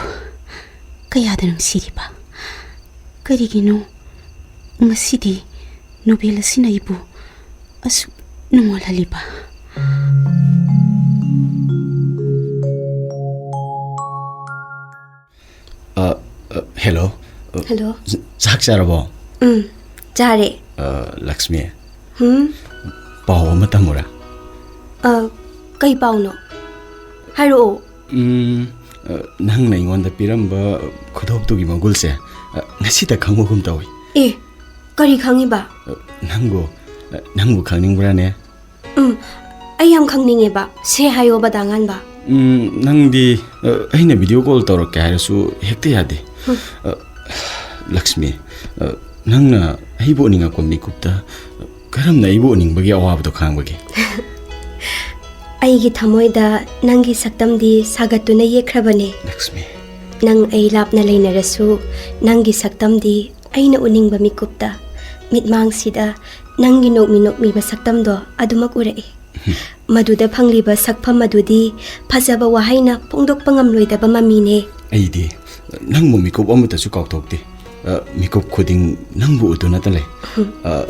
ꯀꯌꯥꯗ ꯅꯨꯡꯁꯤꯔꯤꯕ꯫ ꯀꯔꯤꯒꯤꯅꯣ ꯉꯁꯤꯗꯤ ꯅꯣꯕꯦꯜ ꯑꯁꯤꯅ ꯑꯩꯕꯨ ꯑꯁꯨꯛ ꯅꯨꯡꯉꯣꯜꯍꯜꯂꯤꯕ? ꯑ, ꯑ, ꯍꯦꯜꯂꯣ꯫ ꯑ, ꯍꯜꯂꯣ꯫ ꯆ-, ꯆꯥꯛ ꯆꯥꯔꯕꯣ? ꯎꯝ, ꯆꯥꯔꯦ꯫ ꯑ, ꯂꯛꯁꯃꯤ꯫ ꯍꯨꯝ? ꯄꯥꯎ ꯑꯃ ꯇꯝꯃꯨꯔꯥ? ꯑ, ꯀꯩ ꯄꯥꯎꯅꯣ? ꯍꯥꯏꯔꯛꯑꯣ꯫ ꯎꯝ, ꯑ, ꯅꯪꯅ ꯑꯩꯉꯣꯟꯗ ꯄꯤꯔꯝꯕ ꯈꯨꯗꯣꯞꯇꯨꯒꯤ ꯃꯒꯨꯜꯁꯦ, ꯑ, ꯉꯁꯤꯇ ꯈꯪꯕꯒꯨꯝ ꯇꯧꯏ꯫ ꯑꯦ, ꯀꯔꯤ ꯈꯪꯉꯤꯕ? ꯑ, ꯅꯪꯕꯨ, ꯑ, ꯅꯪꯕꯨ ꯈꯪꯅꯤꯡꯕ꯭ꯔꯥꯅꯦ? ꯎꯝ, ꯑꯩ ꯌꯥꯝ ꯈꯪꯅꯤꯡꯉꯦꯕ꯫ ꯁꯦ ꯍꯥꯏꯌꯣꯕ, ꯗꯥ ꯉꯥꯟꯕ꯫ ꯎꯝ, ꯅꯪꯗꯤ, ꯑ, ꯑꯩꯅ ꯚꯤꯗꯤꯑꯣ ꯀꯣꯜ ꯇꯧꯔꯛꯀꯦ ꯍꯥꯏꯔꯁꯨ ꯍꯦꯛꯇ ꯌꯥꯗꯦ꯫ ꯍꯨꯝ꯫ ꯑ, ꯂꯛꯁꯃꯤ, ꯑ, ꯅꯪꯅ ꯑꯩꯕꯨ ꯎꯅꯤꯡꯉꯛꯄ ꯃꯤꯀꯨꯞꯇ ꯀꯔꯝꯅ ꯑꯩꯕꯨ ꯎꯅꯤꯡꯕꯒꯤ ꯑꯋꯥꯕꯗꯣ ꯈꯥꯡꯕꯒꯦ? ꯑꯩꯒꯤ ꯊꯃꯣꯏꯗ ꯅꯪꯒꯤ ꯁꯛꯇꯝꯗꯤ ꯁꯥꯒꯠꯇꯨꯅ ꯌꯦꯛꯈ꯭ꯔꯕꯅꯦ꯫ ꯂꯛꯁꯃꯤ꯫ ꯅꯪ ꯑꯩ ꯂꯥꯞꯅ ꯂꯩꯅꯔꯁꯨ, ꯅꯪꯒꯤ ꯁꯛꯇꯝꯗꯤ ꯑꯩꯅ ꯎꯅꯤꯡꯕ ꯃꯤꯀꯨꯞꯇ, ꯃꯤꯠꯃꯥꯡꯁꯤꯗ ꯅꯪꯒꯤ ꯅꯣꯛꯃꯤ ꯅꯣꯛꯃꯤꯕ ꯁꯛꯇꯝꯗꯣ ꯑꯗꯨꯃꯛ ꯎꯔꯛꯏ꯫ ꯃꯗꯨꯗ ꯐꯪꯂꯤꯕ ꯁꯛꯐꯝ ꯑꯗꯨꯗꯤ ꯐꯖꯕ ꯋꯥꯍꯩꯅ ꯐꯣꯡꯗꯣꯛꯄ ꯉꯝꯂꯣꯏꯗꯕ ꯃꯃꯤꯅꯦ꯫ ꯑꯩꯗꯤ ꯅꯪꯕꯨ ꯃꯤꯀꯨꯞ ꯑꯃꯠꯇꯁꯨ ꯀꯥꯎꯊꯣꯛꯇꯦ꯫ ꯑ, ꯃꯤꯀꯨꯞ ꯈꯨꯗꯤꯡ ꯅꯪꯕꯨ ꯎꯗꯨꯅꯇ ꯂꯩ꯫ ꯑ,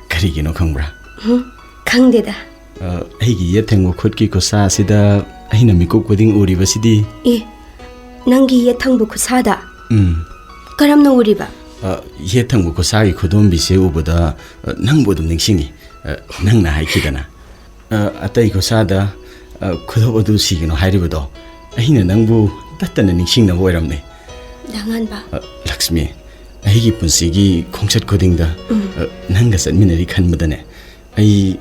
ꯀꯔꯤꯒꯤꯅꯣ ꯈꯪꯕ꯭ꯔꯥ? ꯎꯝ, ꯈꯪꯗꯦꯗ꯫ ꯑ, ꯑꯩꯒꯤ ꯌꯦꯠ ꯊꯪꯕ ꯈꯨꯠꯀꯤ ꯈꯨꯠꯁꯥ ꯑꯁꯤꯗ ꯑꯩꯅ ꯃꯤꯀꯨꯞ ꯈꯨꯗꯤꯡ ꯎꯔꯤꯕꯁꯤꯗꯤ꯫ ꯑꯦ, ꯅꯪꯒꯤ ꯌꯦꯠ ꯊꯪꯕ ꯈꯨꯠꯁꯥꯗ? ꯎꯝ꯫ ꯀꯔꯝꯅ ꯎꯔꯤꯕ? ꯑ, ꯌꯦꯠ ꯊꯪꯕ ꯈꯨꯠꯁꯥꯒꯤ ꯈꯨꯗꯣꯝꯕꯤꯁꯦ ꯎꯕꯗ, ꯑ, ꯅꯪꯕꯨ ꯑꯗꯨꯝ ꯅꯤꯡꯁꯤꯡꯉꯤ꯫ ꯑ, ꯅꯪꯅ ꯍꯥꯏꯈꯤꯗꯅ꯫ ꯑ, ꯑꯇꯩ ꯈꯨꯠꯁꯥꯗ, ꯑ, ꯈꯨꯗꯣꯞ ꯑꯗꯨ ꯁꯤꯒꯅꯨ ꯍꯥꯏꯔꯤꯕꯗꯣ ꯑꯩꯅ ꯅꯪꯕꯨ ꯇꯠꯇꯅ ꯅꯤꯡꯁꯤꯡꯅꯕ ꯑꯣꯏꯔꯝꯅꯤ꯫ ꯗꯥ ꯉꯥꯟꯕ꯫ ꯑ, ꯂꯛꯁꯃꯤ, ꯑꯩꯒꯤ ꯄꯨꯟꯁꯤꯒꯤ ꯈꯣꯡꯆꯠ ꯈꯨꯗꯤꯡꯗ, ꯎꯝ꯫ ꯑ, ꯅꯪꯒ ꯆꯠꯃꯤꯟꯅꯔꯤ ꯈꯟꯕꯗꯅꯦ, ꯑꯩ,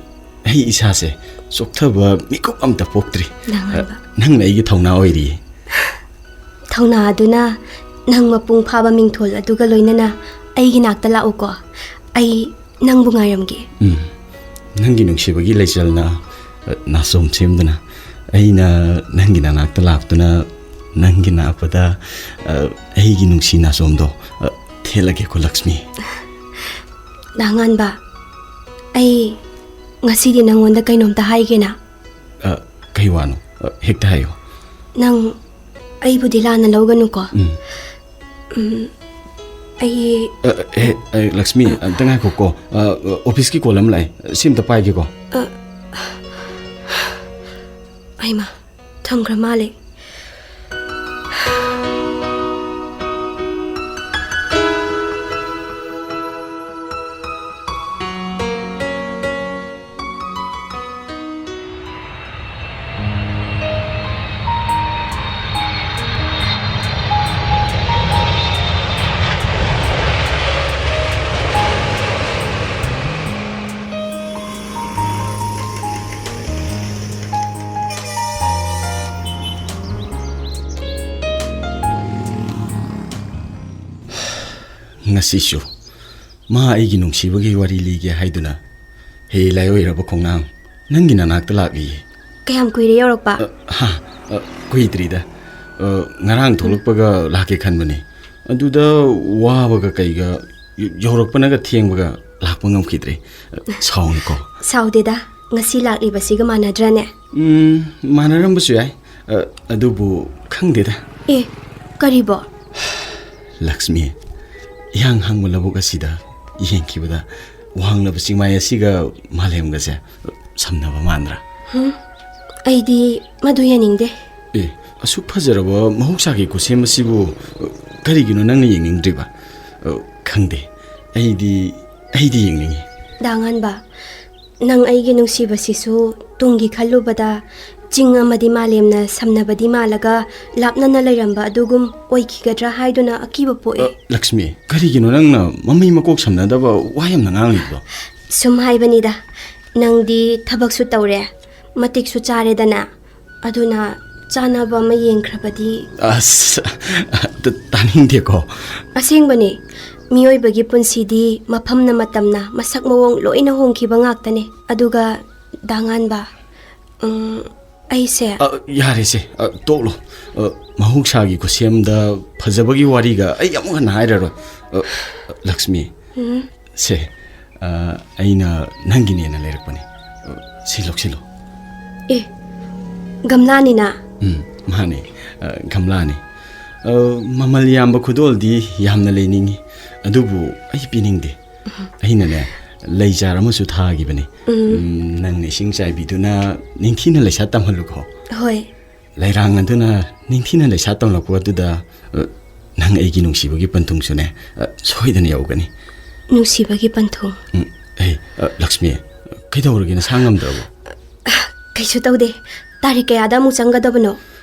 ꯑꯩ ꯏꯁꯥꯁꯦ ꯆꯣꯛꯊꯕ ꯃꯤꯀꯨꯞ ꯑꯝꯇ ꯄꯣꯛꯇ꯭ꯔꯤ꯫ ꯗꯥ ꯉꯥꯟꯕ꯫ ꯑ, ꯅꯪꯅ ꯑꯩꯒꯤ ꯊꯧꯅꯥ ꯑꯣꯏꯔꯤꯌꯦ꯫ ꯊꯧꯅꯥ ꯑꯗꯨꯅ ꯅꯪ ꯃꯄꯨꯡ ꯐꯥꯕ ꯃꯤꯡꯊꯣꯜ ꯑꯗꯨꯒ ꯂꯣꯏꯅꯅ ꯑꯩꯒꯤ ꯅꯥꯛꯇ ꯂꯥꯛꯎꯀꯣ꯫ ꯑꯩ ꯅꯪꯕꯨ ꯉꯥꯏꯔꯝꯒꯦ꯫ ꯎꯝ꯫ ꯅꯪꯒꯤ ꯅꯨꯡꯁꯤꯕꯒꯤ ꯂꯩꯆꯜꯅ, ꯑ, ꯅꯥꯆꯣꯝ ꯁꯦꯝꯗꯨꯅ, ꯑꯩꯅ ꯅꯪꯒꯤ ꯅꯅꯥꯛꯇ ꯂꯥꯛꯇꯨꯅ, ꯅꯪꯒꯤ ꯅꯥꯄꯗ, ꯑ, ꯑꯩꯒꯤ ꯅꯨꯡꯁꯤ ꯅꯥꯆꯣꯝꯗꯣ, ꯑ, ꯊꯦꯠꯂꯒꯦꯀꯣ, ꯂꯛꯁꯃꯤ꯫ ꯗꯥ ꯉꯥꯟꯕ, ꯑꯩ ꯉꯁꯤꯗꯤ ꯅꯪꯉꯣꯟꯗ ꯀꯩꯅꯣꯝꯇ ꯍꯥꯏꯒꯦꯅ꯫ ꯑ, ꯀꯩ ꯋꯥꯅꯣ? ꯑ, ꯍꯦꯛꯇ ꯍꯥꯏꯌꯣ꯫ ꯅꯪ ꯑꯩꯕꯨꯗꯤ ꯂꯥꯟꯅ ꯂꯧꯒꯅꯨꯀꯣ꯫ ꯎꯝ꯫ ꯎꯝ, ꯑꯩ ꯑ, ꯑꯦ, ꯑꯦ, ꯂꯛꯁꯃꯤ, ꯑꯝꯇ ꯉꯥꯏꯈꯣꯀꯣ꯫ ꯑ, ꯑ, ꯑꯣꯐꯤꯁꯀꯤ ꯀꯣꯜ ꯑꯃ ꯂꯥꯛꯑꯦ꯫ ꯁꯤ ꯑꯝꯇ ꯄꯥꯏꯒꯦꯀꯣ꯫ ꯑ, ꯑꯩꯃ, ꯊꯝꯈ꯭ꯔ ꯃꯥꯜꯂꯦ꯫ ꯉꯁꯤꯁꯨ ꯃꯥ ꯑꯩꯒꯤ ꯅꯨꯡꯁꯤꯕꯒꯤ ꯋꯥꯔꯤ ꯂꯤꯒꯦ ꯍꯥꯏꯗꯨꯅ, ꯍꯦ ꯂꯥꯏꯑꯣꯏꯔꯕ ꯈꯣꯡꯅꯥꯡ, ꯅꯪꯒꯤ ꯅꯅꯥꯛꯇ ꯂꯥꯛꯂꯤꯌꯦ꯫ ꯀꯌꯥꯝ ꯀꯨꯏꯔꯦ ꯌꯧꯔꯛꯄ? ꯑ, ꯍꯥ, ꯑ, ꯀꯨꯏꯗ꯭ꯔꯤꯗ꯫ ꯑ, ꯉꯔꯥꯡ ꯊꯣꯛꯂꯛꯄꯒ ꯂꯥꯛꯀꯦ ꯈꯟꯕꯅꯦ꯫ ꯑꯗꯨꯗ ꯋꯥꯕꯒ ꯀꯩꯒ ꯌꯧꯔꯛꯄꯅꯒ ꯊꯦꯡꯕꯒ ꯂꯥꯛꯄ ꯉꯝꯈꯤꯗ꯭ꯔꯦ꯫ ꯑ, ꯁꯥꯎꯅꯨꯀꯣ꯫ ꯁꯥꯎꯗꯦꯗ, ꯉꯁꯤ ꯂꯥꯛꯂꯤꯕꯁꯤꯒ ꯃꯥꯟꯅꯗ꯭ꯔꯅꯦ? ꯎꯝ, ꯃꯥꯟꯅꯔꯝꯕꯁꯨ ꯌꯥꯏ꯫ ꯑ, ꯑꯗꯨꯕꯨ ꯈꯪꯗꯦꯗ꯫ ꯑꯦ, ꯀꯔꯤꯕꯣ? ꯂꯛꯁꯃꯤ, ꯏꯍꯥꯡ ꯍꯥꯡꯕ ꯂꯧꯕꯨꯛ ꯑꯁꯤꯗ ꯌꯦꯡꯈꯤꯕꯗ ꯋꯥꯡꯂꯕ ꯆꯤꯡꯃꯥꯏ ꯑꯁꯤꯒ ꯃꯥꯂꯦꯝꯒꯁꯦ ꯁꯝꯅꯕ ꯃꯥꯟꯗ꯭ꯔꯥ? ꯍꯨꯝ, ꯑꯩꯗꯤ ꯃꯗꯨ ꯌꯦꯡꯅꯤꯡꯗꯦ꯫ ꯑꯦ, ꯑꯁꯨꯛ ꯐꯖꯔꯕ ꯃꯍꯧꯁꯥꯒꯤ ꯈꯨꯠꯁꯦꯝ ꯑꯁꯤꯕꯨ ꯀꯔꯤꯒꯤꯅꯣ ꯅꯪꯅ ꯌꯦꯡꯅꯤꯡꯗ꯭ꯔꯤꯕ? ꯑ, ꯈꯪꯗꯦ, ꯑꯩꯗꯤ, ꯑꯩꯗꯤ ꯌꯦꯡꯅꯤꯡꯉꯤ꯫ ꯗꯥ ꯉꯥꯟꯕ, ꯅꯪ ꯑꯩꯒꯤ ꯅꯨꯡꯁꯤꯕꯁꯤꯁꯨ ꯇꯨꯡꯒꯤ ꯈꯜꯂꯨꯕꯗ ꯆꯤꯡ ꯑꯃꯗꯤ ꯃꯥꯂꯦꯝꯅ ꯁꯝꯅꯕꯗꯤ ꯃꯥꯜꯂꯒ ꯂꯥꯞꯅꯅ ꯂꯩꯔꯝꯕ ꯑꯗꯨꯒꯨꯝ ꯑꯣꯏꯈꯤꯒꯗ꯭ꯔꯥ ꯍꯥꯏꯗꯨꯅ ꯑꯀꯤꯕ ꯄꯣꯛꯑꯦ꯫ ꯑ, ꯂꯛꯁꯃꯤ, ꯀꯔꯤꯒꯤꯅꯣ ꯅꯪꯅ ꯃꯃꯩ ꯃꯀꯣꯛ ꯁꯝꯅꯗꯕ ꯋꯥ ꯌꯥꯝꯅ ꯉꯥꯡꯂꯤꯕꯗꯣ? ꯁꯨꯝ ꯍꯥꯏꯕꯅꯤꯗ, ꯅꯪꯗꯤ ꯊꯕꯛꯁꯨ ꯇꯧꯔꯦ, ꯃꯇꯤꯛꯁꯨ ꯆꯥꯔꯦꯗꯅ, ꯑꯗꯨꯅ ꯆꯥꯅꯕ ꯑꯃ ꯌꯦꯡꯈ꯭ꯔꯕꯗꯤ꯫ ꯑꯁ, ꯇ-, ꯇꯥꯅꯤꯡꯗꯦꯀꯣ꯫ ꯑꯁꯦꯡꯕꯅꯤ, ꯃꯤꯑꯣꯏꯕꯒꯤ ꯄꯨꯟꯁꯤꯗꯤ ꯃꯐꯝꯅ ꯃꯇꯝꯅ ꯃꯁꯛ ꯃꯑꯣꯡ ꯂꯣꯏꯅ ꯍꯣꯡꯈꯤꯕ ꯉꯥꯛꯇꯅꯦ꯫ ꯑꯗꯨꯒ ꯗꯥ ꯉꯥꯟꯕ, ꯎꯝ, ꯑꯩꯁꯦ ꯑ, ꯌꯥꯔꯦꯁꯦ, ꯑ, ꯇꯣꯛꯂꯣ꯫ ꯑ, ꯃꯍꯧꯁꯥꯒꯤ ꯈꯨꯠꯁꯦꯝꯗ ꯐꯖꯕꯒꯤ ꯋꯥꯔꯤꯒ ꯑꯩ ꯑꯃꯨꯛ ꯍꯟꯅ ꯍꯥꯏꯔꯔꯣꯏ꯫ ꯑ, ꯂꯛꯁꯃꯤ, ꯎꯝ꯫ ꯁꯦ, ꯑ, ꯑꯩꯅ ꯅꯪꯒꯤꯅꯦꯅ ꯂꯩꯔꯛꯄꯅꯦ꯫ ꯑ, ꯁꯤ ꯂꯧꯁꯤꯜꯂꯣ꯫ ꯑꯦ, ꯒꯝꯂꯥꯅꯤꯅ? ꯎꯝ, ꯃꯥꯅꯦ꯫ ꯑ, ꯒꯝꯂꯥꯅꯤ꯫ ꯑ, ꯃꯃꯜ ꯌꯥꯝꯕ ꯈꯨꯗꯣꯜꯗꯤ ꯌꯥꯝꯅ ꯂꯩꯅꯤꯡꯉꯤ, ꯑꯗꯨꯕꯨ ꯑꯩ ꯄꯤꯅꯤꯡꯗꯦ꯫ ꯑꯩꯅꯅꯦ, ꯂꯩ ꯆꯥꯔ ꯑꯃꯁꯨ ꯊꯥꯈꯤꯕꯅꯤ꯫ ꯎꯝ꯫ ꯎꯝ, ꯅꯪꯅ ꯏꯁꯤꯡ ꯆꯥꯏꯕꯤꯗꯨꯅ ꯅꯤꯡꯊꯤꯅ ꯂꯩꯁꯥ ꯇꯝꯍꯜꯂꯨꯀꯣ꯫ ꯍꯣꯏ꯫ ꯂꯩꯔꯥꯡ ꯑꯗꯨꯅ ꯅꯤꯡꯊꯤꯅ ꯂꯩꯁꯥ ꯇꯝꯂꯛꯄ ꯑꯗꯨꯗ, ꯑ, ꯅꯪ ꯑꯩꯒꯤ ꯅꯨꯡꯁꯤꯕꯒꯤ ꯄꯟꯊꯨꯡꯁꯨꯅꯦ, ꯑ, ꯁꯣꯏꯗꯅ ꯌꯧꯒꯅꯤ꯫ ꯅꯨꯡꯁꯤꯕꯒꯤ ꯄꯟꯊꯨꯡ? ꯎꯝ, ꯑꯦ, ꯑ, ꯂꯛꯁꯃꯤ, ꯀꯩꯗꯧꯔꯒꯦ? ꯅꯁꯥ ꯉꯝꯗ꯭ꯔꯕꯣ? ꯀꯩꯁꯨ ꯇꯧꯗꯦ꯫ ꯇꯥꯔꯤꯛ ꯀꯌꯥꯗ ꯑꯃꯨꯛ ꯆꯪꯒꯗꯕꯅꯣ?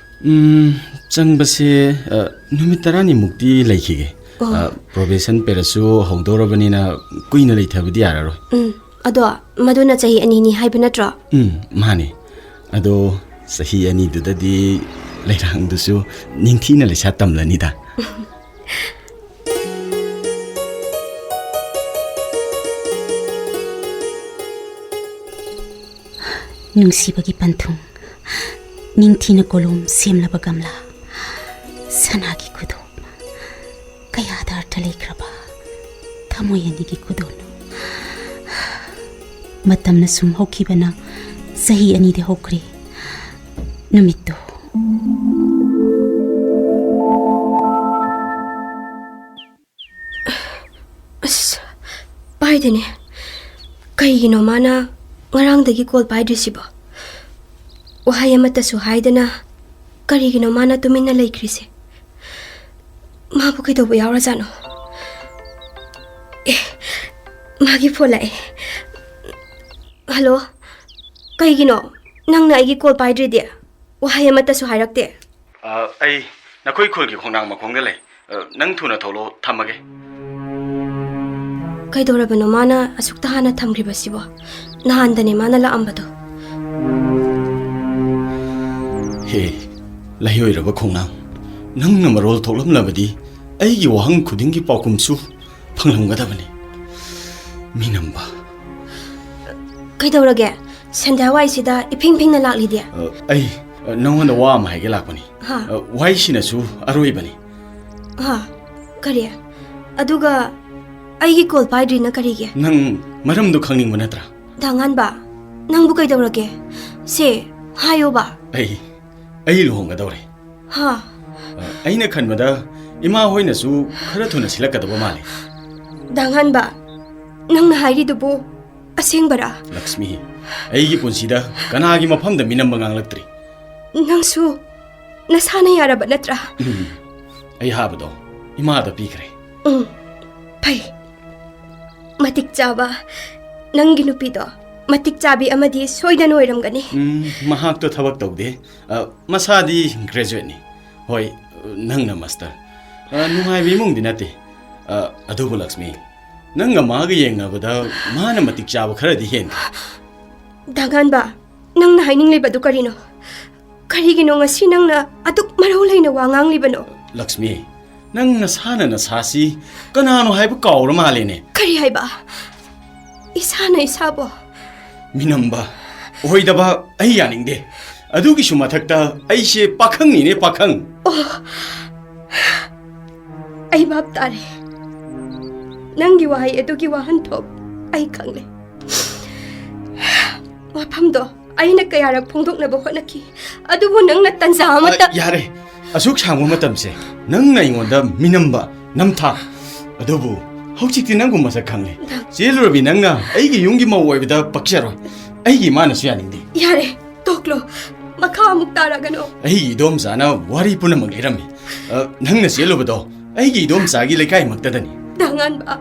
ꯎꯝ, ꯆꯪꯕꯁꯦ, ꯑ, ꯅꯨꯃꯤꯠ ꯇꯔꯥꯅꯤꯃꯨꯛꯇꯤ ꯂꯩꯈꯤꯒꯦ꯫ ꯑꯣ꯫ ꯑ, probation periodꯁꯨ ꯍꯧꯗꯧꯔꯕꯅꯤꯅ ꯀꯨꯏꯅ ꯂꯩꯊꯕꯗꯤ ꯌꯥꯔꯔꯣꯏ꯫ ꯎꯝ, ꯑꯗꯣ ꯃꯗꯨꯅ ꯆꯍꯤ ꯑꯅꯤꯅꯤ ꯍꯥꯏꯕ ꯅꯠꯇ꯭ꯔꯣ? ꯎꯝ, ꯃꯥꯅꯤ꯫ ꯑꯗꯣ ꯆꯍꯤ ꯑꯅꯤꯗꯨꯗꯗꯤ ꯂꯩꯔꯥꯡꯗꯨꯁꯨ ꯅꯤꯡꯊꯤꯅ ꯂꯩꯁꯥ ꯇꯝꯂꯅꯤꯗ꯫ ꯅꯨꯡꯁꯤꯕꯒꯤ ꯄꯟꯊꯨꯡ, ꯅꯤꯡꯊꯤꯅ ꯀꯣꯂꯣꯝ ꯁꯦꯝꯂꯕ ꯒꯝꯂꯥ, ꯁꯅꯥꯒꯤ ꯈꯨꯗꯣꯞ, ꯀꯌꯥꯗ ꯑꯔꯊ ꯂꯩꯈ꯭ꯔꯕ ꯊꯃꯣꯏ ꯑꯅꯤꯒꯤ ꯈꯨꯗꯣꯜꯅꯣ꯫ ꯃꯇꯝꯅ ꯁꯨꯝ ꯍꯧꯈꯤꯕꯅ ꯆꯍꯤ ꯑꯅꯤꯗꯤ ꯍꯧꯈ꯭ꯔꯦ꯫ ꯅꯨꯃꯤꯠꯇꯨ꯫ ꯑꯁ, ꯄꯥꯏꯗꯦꯅꯦ꯫ ꯀꯩꯒꯤꯅꯣ ꯃꯥꯅ ꯉꯔꯥꯡꯗꯒꯤ ꯀꯣꯜ ꯄꯥꯏꯗ꯭ꯔꯤꯁꯤꯕꯣ? ꯋꯥꯍꯩ ꯑꯃꯠꯇꯁꯨ ꯍꯥꯏꯗꯅ ꯀꯔꯤꯒꯤꯅꯣ ꯃꯥꯅ ꯇꯨꯃꯤꯟꯅ ꯂꯩꯈ꯭ꯔꯤꯁꯦ? ꯃꯥꯕꯨ ꯀꯩꯗꯧꯕ ꯌꯥꯎꯔꯖꯥꯠꯅꯣ? ꯑꯦ, ꯃꯥꯒꯤ ꯐꯣꯟ ꯂꯥꯛꯑꯦ꯫ ꯍꯜꯂꯣ, ꯀꯩꯒꯤꯅꯣ ꯅꯪꯅ ꯑꯩꯒꯤ ꯀꯣꯜ ꯄꯥꯏꯗ꯭ꯔꯤꯗꯤ? ꯋꯥꯍꯩ ꯑꯃꯠꯇꯁꯨ ꯍꯥꯏꯔꯛꯇꯦ꯫ ꯑ, ꯑꯩ ꯅꯈꯣꯏ ꯈꯨꯜꯒꯤ ꯈꯣꯡꯅꯥꯡ ꯃꯈꯣꯡꯗ ꯂꯩ꯫ ꯑ, ꯅꯪ ꯊꯨꯅ ꯊꯣꯛꯂꯛꯑꯣ, ꯊꯝꯃꯒꯦ꯫ ꯀꯩꯗꯧꯔꯕꯅꯣ ꯃꯥꯅ ꯑꯁꯨꯛꯇ ꯍꯥꯟꯅ ꯊꯝꯈ꯭ꯔꯤꯕꯁꯤꯕꯣ? ꯅꯍꯥꯟꯗꯅꯦ ꯃꯥꯅ ꯂꯥꯛꯑꯝꯕꯗꯣ꯫ ꯍꯦ, ꯂꯩꯍꯣꯏꯔꯕ ꯈꯣꯡꯅꯥꯡ, ꯅꯪꯅ ꯃꯔꯣꯜ ꯊꯣꯛꯂꯝꯂꯕꯗꯤ ꯑꯩꯒꯤ ꯋꯥꯍꯪ ꯈꯨꯗꯤꯡꯒꯤ ꯄꯥꯎꯈꯨꯝꯁꯨ ꯐꯪꯂꯝꯒꯗꯕꯅꯤ꯫ ꯃꯤꯅꯝꯕ꯫ ꯀꯩꯗꯧꯔꯒꯦ? ꯁꯟꯙ꯭ꯌꯥ ꯋꯥꯏꯁꯤꯗ ꯏꯐꯤꯡ ꯐꯤꯡꯅ ꯂꯥꯛꯂꯤꯗꯤ? ꯑ, ꯑꯩ, ꯑ, ꯅꯉꯣꯟꯗ ꯋꯥ ꯑꯃ ꯍꯥꯏꯒꯦ ꯂꯥꯛꯄꯅꯤ꯫ ꯍꯥ? ꯑ, ꯋꯥꯍꯩꯁꯤꯅꯁꯨ ꯑꯔꯣꯏꯕꯅꯤ꯫ ꯍꯥ? ꯀꯔꯤ? ꯑꯗꯨꯒ ꯑꯩꯒꯤ ꯀꯣꯜ ꯄꯥꯏꯗ꯭ꯔꯤꯅ ꯀꯔꯤꯒꯤ? ꯅꯪ ꯃꯔꯝꯗꯨ ꯈꯪꯅꯤꯡꯕ ꯅꯠꯇ꯭ꯔꯥ? ꯗꯥꯉꯥꯟꯕ, ꯅꯪꯕꯨ ꯀꯩꯗꯧꯔꯒꯦ? ꯁꯦ, ꯍꯥꯏꯌꯣꯕ꯫ ꯑꯩ, ꯑꯩ ꯂꯨꯍꯣꯡꯒꯗꯧꯔꯦ꯫ ꯍꯥ? ꯑ, ꯑꯩꯅ ꯈꯟꯕꯗ ꯏꯃꯥ ꯍꯣꯏꯅꯁꯨ ꯈꯔ ꯊꯨꯅ ꯁꯤꯜꯂꯛꯀꯗꯕ ꯃꯥꯜꯂꯤ꯫ ꯗꯥꯉꯥꯟꯕ, ꯅꯪꯅ ꯍꯥꯏꯔꯤꯗꯨꯕꯨ ꯑꯁꯦꯡꯕꯔꯥ? ꯂꯛꯁꯃꯤ, ꯑꯩꯒꯤ ꯄꯨꯟꯁꯤꯗ ꯀꯅꯥꯒꯤ ꯃꯐꯝꯗ ꯃꯤꯅꯝꯕ ꯉꯥꯡꯂꯛꯇ꯭ꯔꯤ꯫ ꯅꯪꯁꯨ ꯅꯁꯥꯅ ꯌꯥꯔꯕ ꯅꯠꯇ꯭ꯔꯥ? ꯎꯝ, ꯑꯩ ꯍꯥꯏꯕꯗꯣ ꯏꯃꯥꯗ ꯄꯤꯈ꯭ꯔꯦ꯫ ꯎꯝ, ꯐꯩ꯫ ꯃꯇꯤꯛ ꯆꯥꯕ ꯅꯪꯒꯤ ꯅꯨꯄꯤꯗꯣ ꯃꯇꯤꯛ ꯆꯥꯕꯤ ꯑꯃꯗꯤ ꯁꯣꯏꯗꯅ ꯑꯣꯏꯔꯝꯒꯅꯤ꯫ ꯎꯝ, ꯃꯍꯥꯛꯇꯣ ꯊꯕꯛ ꯇꯧꯗꯦ꯫ ꯑ, ꯃꯁꯥꯗꯤ ꯒ꯭ꯔꯦꯖꯨꯋꯦꯠꯅꯤ꯫ ꯍꯣꯏ, ꯅꯪꯅ ꯃꯥꯁꯇꯔ꯫ ꯑ, ꯅꯨꯡꯉꯥꯏꯕ ꯏꯃꯨꯡꯗꯤ ꯅꯠꯇꯦ꯫ ꯑ, ꯑꯗꯨꯕꯨ ꯂꯛꯁꯃꯤ, ꯅꯪꯒ ꯃꯥꯒ ꯌꯦꯡꯅꯕꯗ ꯃꯥꯅ ꯃꯇꯤꯛ ꯆꯥꯕ ꯈꯔꯗꯤ ꯍꯦꯟꯒꯦ꯫ ꯗꯥꯉꯥꯟꯕ, ꯅꯪꯅ ꯍꯥꯏꯅꯤꯡꯂꯤꯕꯗꯨ ꯀꯔꯤꯅꯣ? ꯀꯔꯤꯒꯤꯅꯣ ꯉꯁꯤ ꯅꯪꯅ ꯑꯗꯨꯛ ꯃꯔꯧ ꯂꯩꯅ ꯋꯥ ꯉꯥꯡꯂꯤꯕꯅꯣ? ꯂꯛꯁꯃꯤ, ꯅꯪ ꯅꯁꯥꯅ ꯅꯁꯥꯁꯤ ꯀꯅꯥꯅꯣ ꯍꯥꯏꯕ ꯀꯥꯎꯔ ꯃꯥꯜꯂꯦꯅꯦ꯫ ꯀꯔꯤ ꯍꯥꯏꯕ? ꯏꯁꯥꯅ ꯏꯁꯥꯕꯨ? ꯃꯤꯅꯝꯕ, ꯑꯣꯏꯗꯕ ꯑꯩ ꯌꯥꯅꯤꯡꯗꯦ꯫ ꯑꯗꯨꯒꯤꯁꯨ ꯃꯊꯛꯇ ꯑꯩꯁꯦ ꯄꯥꯈꯪꯅꯤꯅꯦ, ꯄꯥꯈꯪ꯫ ꯑꯣ, ꯑꯩ ꯚꯥꯞ ꯇꯥꯔꯦ꯫ ꯅꯪꯒꯤ ꯋꯥꯍꯩ ꯑꯗꯨꯒꯤ ꯋꯥꯍꯟꯊꯣꯛ ꯑꯩ ꯈꯪꯂꯦ꯫ ꯋꯥꯐꯝꯗꯣ ꯑꯩꯅ ꯀꯌꯥꯔꯛ ꯐꯣꯡꯗꯣꯛꯅꯕ ꯍꯣꯠꯅꯈꯤ, ꯑꯗꯨꯕꯨ ꯅꯪꯅ ꯇꯟꯖꯥ ꯑꯃꯠꯇ ꯑ, ꯌꯥꯔꯦ꯫ ꯑꯁꯨꯛ ꯁꯥꯡꯕ ꯃꯇꯝꯁꯦ ꯅꯪꯅ ꯑꯩꯉꯣꯟꯗ ꯃꯤꯅꯝꯕ, ꯅꯝꯊꯥꯛ꯫ ꯑꯗꯨꯕꯨ ꯍꯧꯖꯤꯛꯇꯤ ꯅꯪꯕꯨ ꯃꯁꯛ ꯈꯪꯂꯦ꯫ ꯅꯪ ꯆꯦꯜꯂꯨꯔꯕꯤ ꯅꯪꯅ ꯑꯩꯒꯤ ꯌꯨꯝꯒꯤ ꯃꯧ ꯑꯣꯏꯕꯗ ꯄꯛꯆꯔꯣꯏ꯫ ꯑꯩꯒꯤ ꯏꯃꯥꯅꯁꯨ ꯌꯥꯅꯤꯡꯗꯦ꯫ ꯌꯥꯔꯦ, ꯇꯣꯛꯂꯣ꯫ ꯃꯈꯥ ꯑꯃꯨꯛ ꯇꯥꯔꯒꯅꯨ꯫ ꯑꯩꯒꯤ ꯏꯗꯣꯝꯆꯥꯅ ꯋꯥꯔꯤ ꯄꯨꯝꯅꯃꯛ ꯂꯤꯔꯝꯃꯤ꯫ ꯑ, ꯅꯪꯅ ꯆꯦꯜꯂꯨꯕꯗꯣ ꯑꯩꯒꯤ ꯏꯗꯣꯝꯆꯥꯒꯤ ꯂꯩꯀꯥꯏꯃꯛꯇꯗꯅꯤ꯫ ꯗꯥꯉꯥꯟꯕ,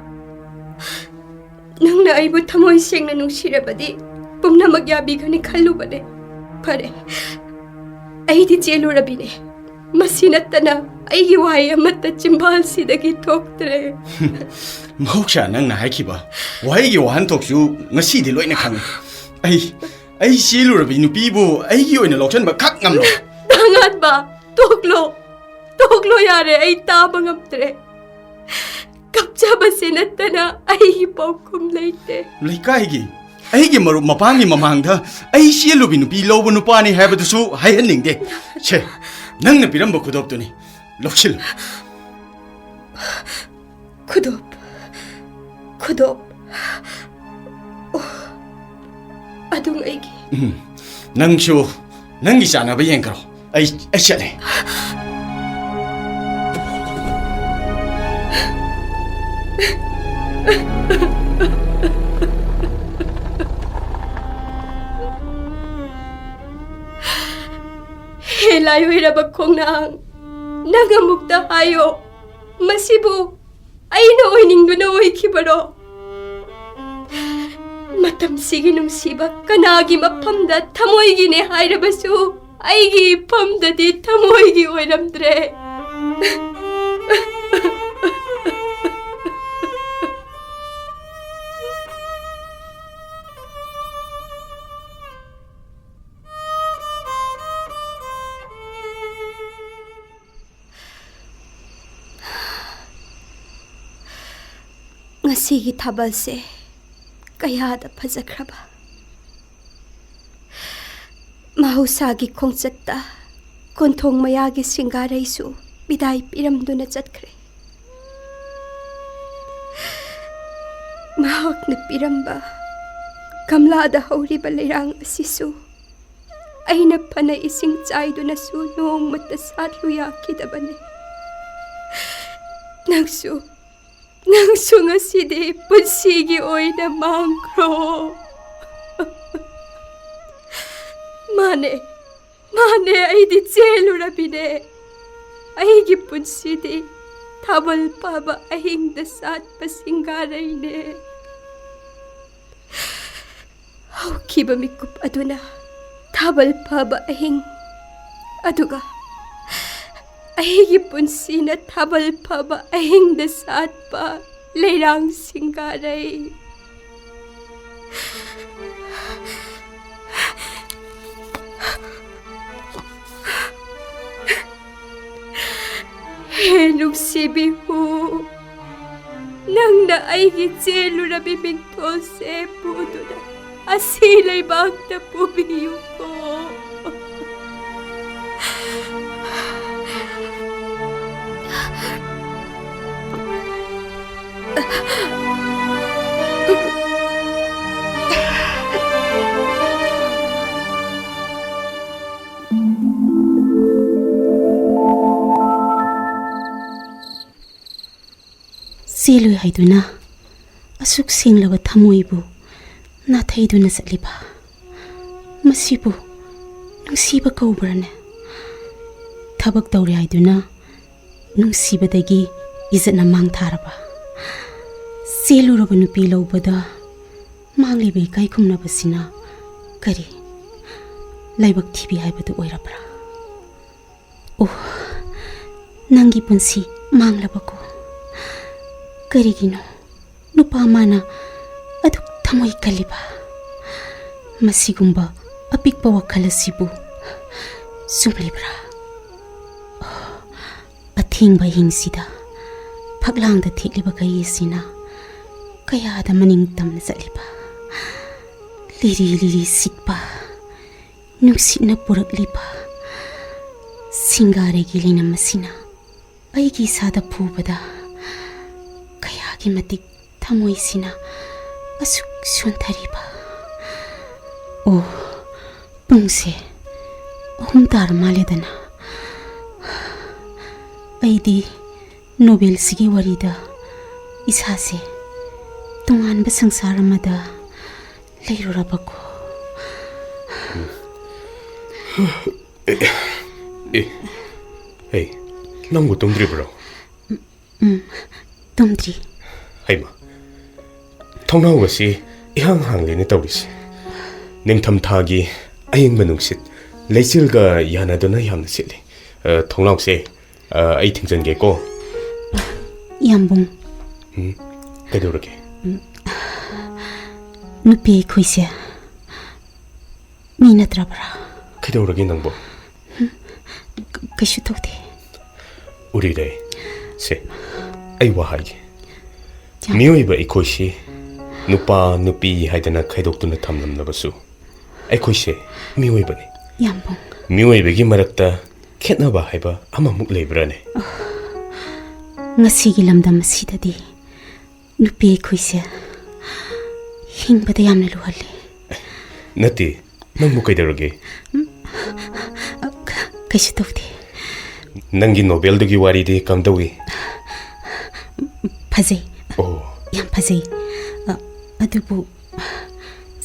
ꯅꯪꯅ ꯑꯩꯕꯨ ꯊꯃꯣꯏ ꯁꯦꯡꯅ ꯅꯨꯡꯁꯤꯔꯕꯗꯤ ꯄꯨꯝꯅꯃꯛ ꯌꯥꯕꯤꯒꯅꯤ ꯈꯜꯂꯨꯕꯅꯦ꯫ ꯐꯔꯦ, ꯑꯩꯗꯤ ꯆꯦꯜꯂꯨꯔꯕꯤꯅꯦ꯫ ꯃꯁꯤ ꯅꯠꯇꯅ ꯑꯩꯒꯤ ꯋꯥꯍꯩ ꯑꯃꯠꯇ ꯆꯤꯝꯕꯥꯜꯁꯤꯗꯒꯤ ꯊꯣꯛꯇ꯭ꯔꯦ꯫ ꯃꯍꯧꯁꯥ ꯅꯪꯅ ꯍꯥꯏꯈꯤꯕ ꯋꯥꯍꯩꯒꯤ ꯋꯥꯍꯟꯊꯣꯛꯁꯨ ꯉꯁꯤꯗꯤ ꯂꯣꯏꯅ ꯈꯪꯉꯤ꯫ ꯑꯩ, ꯑꯩ ꯆꯦꯜꯂꯨꯔꯕꯤ ꯅꯨꯄꯤꯕꯨ ꯑꯩꯒꯤ ꯑꯣꯏꯅ ꯂꯧꯁꯤꯟꯕ ꯈꯛ ꯉꯝꯂꯣꯏ꯫ ꯗꯥꯉꯥꯟꯕ, ꯇꯣꯛꯂꯣ, ꯇꯣꯛꯂꯣ ꯌꯥꯔꯦ, ꯑꯩ ꯇꯥꯕ ꯉꯝꯗ꯭ꯔꯦ꯫ ꯀꯞꯆꯕꯁꯦ ꯅꯠꯇꯅ ꯑꯩꯒꯤ ꯄꯥꯎꯈꯨꯝ ꯂꯩꯇꯦ꯫ ꯂꯩꯀꯥꯏꯒꯤ, ꯑꯩꯒꯤ ꯃꯔꯨꯞ ꯃꯄꯥꯡꯒꯤ ꯃꯃꯥꯡꯗ ꯑꯩ ꯆꯦꯜꯂꯨꯕꯤ ꯅꯨꯄꯤ ꯂꯧꯕ ꯅꯨꯄꯥꯅꯤ ꯍꯥꯏꯕꯗꯨꯁꯨ ꯍꯥꯏꯍꯟꯅꯤꯡꯗꯦ꯫ ꯁꯦ, ꯅꯪꯅ ꯄꯤꯔꯝꯕ ꯈꯨꯗꯣꯞꯇꯨꯅꯤ, ꯂꯧꯁꯤꯜꯂꯨ꯫ ꯈꯨꯗꯣꯞ, ꯈꯨꯗꯣꯞ꯫ ꯑꯣ, ꯑꯗꯨꯝ ꯑꯩꯒꯤ꯫ ꯎꯝ, ꯅꯪꯁꯨ ꯅꯪꯒꯤ ꯆꯥꯅꯕ ꯌꯦꯡꯈ꯭ꯔꯣ꯫ ꯑꯩ, ꯑꯩ ꯆꯠꯂꯦ꯫ ꯍꯦ ꯂꯥꯏꯑꯣꯏꯔꯕ ꯈꯣꯡꯅꯥꯡ, ꯅꯪ ꯑꯃꯨꯛꯇ ꯍꯥꯏꯌꯣ, ꯃꯁꯤꯕꯨ ꯑꯩꯅ ꯑꯣꯏꯅꯤꯡꯗꯨꯅ ꯑꯣꯏꯈꯤꯕꯔꯣ? ꯃꯇꯝꯁꯤꯒꯤ ꯅꯨꯡꯁꯤꯕ ꯀꯅꯥꯒꯤ ꯃꯐꯝꯗ ꯊꯃꯣꯏꯒꯤꯅꯦ ꯍꯥꯏꯔꯕꯁꯨ, ꯑꯩꯒꯤ ꯏꯐꯝꯗꯗꯤ ꯊꯃꯣꯏꯒꯤ ꯑꯣꯏꯔꯝꯗ꯭ꯔꯦ꯫ ꯉꯁꯤꯒꯤ ꯊꯥꯕꯜꯁꯦ ꯀꯌꯥꯗ ꯐꯖꯈ꯭ꯔꯕ! ꯃꯍꯧꯁꯥꯒꯤ ꯈꯣꯡꯆꯠꯇ ꯀꯣꯟꯊꯣꯡ ꯃꯌꯥꯒꯤ ꯁꯤꯡꯒꯥꯔꯩꯁꯨ ꯕꯤꯗꯥꯏ ꯄꯤꯔꯝꯗꯨꯅ ꯆꯠꯈ꯭ꯔꯦ꯫ ꯃꯍꯥꯛꯅ ꯄꯤꯔꯝꯕ ꯒꯝꯂꯥꯗ ꯍꯧꯔꯤꯕ ꯂꯩꯔꯥꯡ ꯑꯁꯤꯁꯨ ꯑꯩꯅ ꯐꯅ ꯏꯁꯤꯡ ꯆꯥꯏꯗꯨꯅꯁꯨ ꯅꯣꯡꯃꯇ ꯁꯥꯠꯂꯨ ꯌꯥꯈꯤꯗꯕꯅꯤ꯫ ꯅꯪꯁꯨ, ꯅꯪꯁꯨ ꯉꯁꯤꯗꯤ ꯄꯨꯟꯁꯤꯒꯤ ꯑꯣꯏꯅ ꯃꯥꯡꯈ꯭ꯔꯣ꯫ ꯃꯥꯅꯦ, ꯃꯥꯅꯦ, ꯑꯩꯗꯤ ꯆꯦꯜꯂꯨꯔꯕꯤꯅꯦ꯫ ꯑꯩꯒꯤ ꯄꯨꯟꯁꯤꯗꯤ ꯊꯥꯕꯜ ꯐꯥꯕ ꯑꯍꯤꯡꯗ ꯁꯥꯠꯄ ꯁꯤꯡꯒꯥꯔꯩꯅꯦ꯫ ꯍꯧꯈꯤꯕ ꯃꯤꯀꯨꯞ ꯑꯗꯨꯅ ꯊꯥꯕꯜ ꯐꯥꯕ ꯑꯍꯤꯡ, ꯑꯗꯨꯒ ꯑꯩꯒꯤ ꯄꯨꯟꯁꯤꯅ ꯊꯥꯕꯜ ꯐꯥꯕ ꯑꯍꯤꯡꯗ ꯁꯥꯠꯄ ꯂꯩꯔꯥꯡ ꯁꯤꯡꯒꯥꯔꯩ꯫ ꯍꯦ ꯅꯨꯡꯁꯤꯕꯤ ꯍꯨ, ꯅꯪꯅ ꯑꯩꯒꯤ ꯆꯦꯜꯂꯨꯔꯕꯤ ꯃꯤꯡꯊꯣꯜꯁꯦ ꯄꯨꯗꯨꯅ ꯑꯁꯤ ꯂꯩꯕꯥꯛꯇ ꯄꯨꯕꯤꯌꯨꯀꯣ꯫ ꯆꯦꯜꯂꯣꯏ ꯍꯥꯏꯗꯨꯅ ꯑꯁꯨꯛ ꯁꯦꯡꯂꯕ ꯊꯃꯣꯏꯕꯨ ꯅꯥꯊꯩꯗꯨꯅ ꯆꯠꯂꯤꯕ? ꯃꯁꯤꯕꯨ ꯅꯨꯡꯁꯤꯕ ꯀꯧꯕ꯭ꯔꯅꯦ? ꯊꯕꯛ ꯇꯧꯔꯦ ꯍꯥꯏꯗꯨꯅ ꯅꯨꯡꯁꯤꯕꯗꯒꯤ ꯏꯖꯠꯅ ꯃꯥꯡ ꯊꯥꯔꯕ? ꯆꯦꯜꯂꯨꯔꯕ ꯅꯨꯄꯤ ꯂꯧꯕꯗ ꯃꯥꯡꯂꯤꯕ ꯏꯀꯥꯏ ꯈꯨꯝꯅꯕꯁꯤꯅ ꯀꯔꯤ? ꯂꯥꯏꯕꯛ ꯊꯤꯕꯤ ꯍꯥꯏꯕꯗꯨ ꯑꯣꯏꯔꯕ꯭ꯔꯥ? ꯑꯣ, ꯅꯪꯒꯤ ꯄꯨꯟꯁꯤ ꯃꯥꯡꯂꯕꯀꯣ? ꯀꯔꯤꯒꯤꯅꯣ ꯅꯨꯄꯥ ꯑꯃꯅ ꯑꯗꯨꯛ ꯊꯃꯣꯏ ꯀꯜꯂꯤꯕ? ꯃꯁꯤꯒꯨꯝꯕ ꯑꯄꯤꯛꯄ ꯋꯥꯈꯜ ꯑꯁꯤꯕꯨ ꯆꯨꯝꯂꯤꯕ꯭ꯔꯥ? ꯑꯣ, ꯑꯊꯦꯡꯕ ꯑꯍꯤꯡꯁꯤꯗ ꯐꯛꯂꯥꯡꯗ ꯊꯦꯠꯂꯤꯕ ꯀꯩ ꯑꯁꯤꯅ ꯀꯌꯥꯗ ꯃꯅꯤꯡ ꯇꯝꯅ ꯆꯠꯂꯤꯕ? ꯂꯤꯔꯤ ꯂꯤꯔꯤ ꯁꯤꯠꯄ ꯅꯨꯡꯁꯤꯠꯅ ꯄꯨꯔꯛꯂꯤꯕ ꯁꯤꯡꯒꯥꯔꯩꯒꯤ ꯂꯩꯅꯝ ꯑꯁꯤꯅ ꯑꯩꯒꯤ ꯏꯁꯥꯗ ꯐꯨꯕꯗ ꯀꯌꯥꯒꯤ ꯃꯇꯤꯛ ꯊꯃꯣꯏꯁꯤꯅ ꯑꯁꯨꯛ ꯁꯣꯟꯊꯔꯤꯕ? ꯑꯣ, ꯄꯨꯡꯁꯦ ꯑꯍꯨꯝ ꯇꯥꯔ ꯃꯥꯜꯂꯦꯗꯅ꯫ ꯑꯩꯗꯤ ꯅꯣꯕꯦꯜꯁꯤꯒꯤ ꯋꯥꯔꯤꯗ ꯏꯁꯥꯁꯦ ꯇꯣꯉꯥꯟꯕ ꯁꯪꯁꯥꯔ ꯑꯃꯗ ꯂꯩꯔꯨꯔꯕꯀꯣ꯫ ꯑꯦ, ꯑꯦ, ꯍꯩ, ꯅꯪꯕꯨ ꯇꯨꯝꯗ꯭ꯔꯤꯕ꯭ꯔꯣ? ꯎꯝ, ꯇꯨꯝꯗ꯭ꯔꯤ꯫ ꯍꯩꯃ, ꯊꯣꯡꯅꯥꯎ ꯑꯁꯤ ꯏꯍꯥꯡ ꯍꯥꯡꯂꯦꯅꯦ ꯇꯧꯔꯤꯁꯦ꯫ ꯅꯤꯡꯊꯝꯊꯥꯒꯤ ꯑꯏꯪꯕ ꯅꯨꯡꯁꯤꯠ ꯂꯩꯆꯤꯜꯒ ꯌꯥꯅꯗꯨꯅ ꯌꯥꯝꯅ ꯁꯤꯠꯂꯤ꯫ ꯑ, ꯊꯣꯡꯅꯥꯎꯁꯦ, ꯑ, ꯑꯩ ꯊꯤꯡꯖꯤꯟꯒꯦꯀꯣ꯫ ꯌꯥꯝꯕꯨꯡ, ꯎꯝ, ꯀꯩꯗꯧꯔꯒꯦ? ꯅꯨꯄꯤ ꯑꯩꯈꯣꯏꯁꯦ ꯃꯤ ꯅꯠꯇ꯭ꯔꯕ꯭ꯔꯥ? ꯀꯩꯗꯧꯔꯒꯦ ꯅꯪꯕꯨ? ꯀꯩꯁꯨ ꯇꯧꯗꯦ꯫ ꯎꯔꯤꯔꯦ, ꯁꯦ, ꯑꯩ ꯋꯥ ꯍꯥꯏꯒꯦ꯫ ꯌꯥꯝ- ꯃꯤꯑꯣꯏꯕ ꯑꯩꯈꯣꯏꯁꯤ ꯅꯨꯄꯥ ꯅꯨꯄꯤ ꯍꯥꯏꯗꯅ ꯈꯥꯏꯗꯣꯛꯇꯨꯅ ꯊꯝꯂꯝꯂꯕꯁꯨ, ꯑꯩꯈꯣꯏꯁꯦ ꯃꯤꯑꯣꯏꯕꯅꯤ꯫ ꯌꯥꯝꯕꯨꯡ, ꯃꯤꯑꯣꯏꯕꯒꯤ ꯃꯔꯛꯇ ꯈꯦꯠꯅꯕ ꯍꯥꯏꯕ ꯑꯃꯃꯨꯛ ꯂꯩꯕ꯭ꯔꯥꯅꯦ? ꯉꯁꯤꯒꯤ ꯂꯝꯗꯝ ꯑꯁꯤꯗꯗꯤ ꯅꯨꯄꯤ ꯑꯩꯈꯣꯏꯁꯦ ꯍꯤꯡꯕꯗ ꯌꯥꯝꯅ ꯂꯨꯍꯜꯂꯤ꯫ ꯅꯠꯇꯦ, ꯅꯪꯕꯨ ꯀꯩꯗꯧꯔꯒꯦ? ꯀꯩꯁꯨ ꯇꯧꯗꯦ꯫ ꯅꯪꯒꯤ ꯅꯣꯕꯦꯜꯗꯨꯒꯤ ꯋꯥꯔꯤꯗꯤ ꯀꯝꯗꯧꯏ? ꯐꯖꯩ, ꯑꯣ, ꯌꯥꯝ ꯐꯖꯩ꯫ ꯑꯗꯨꯕꯨ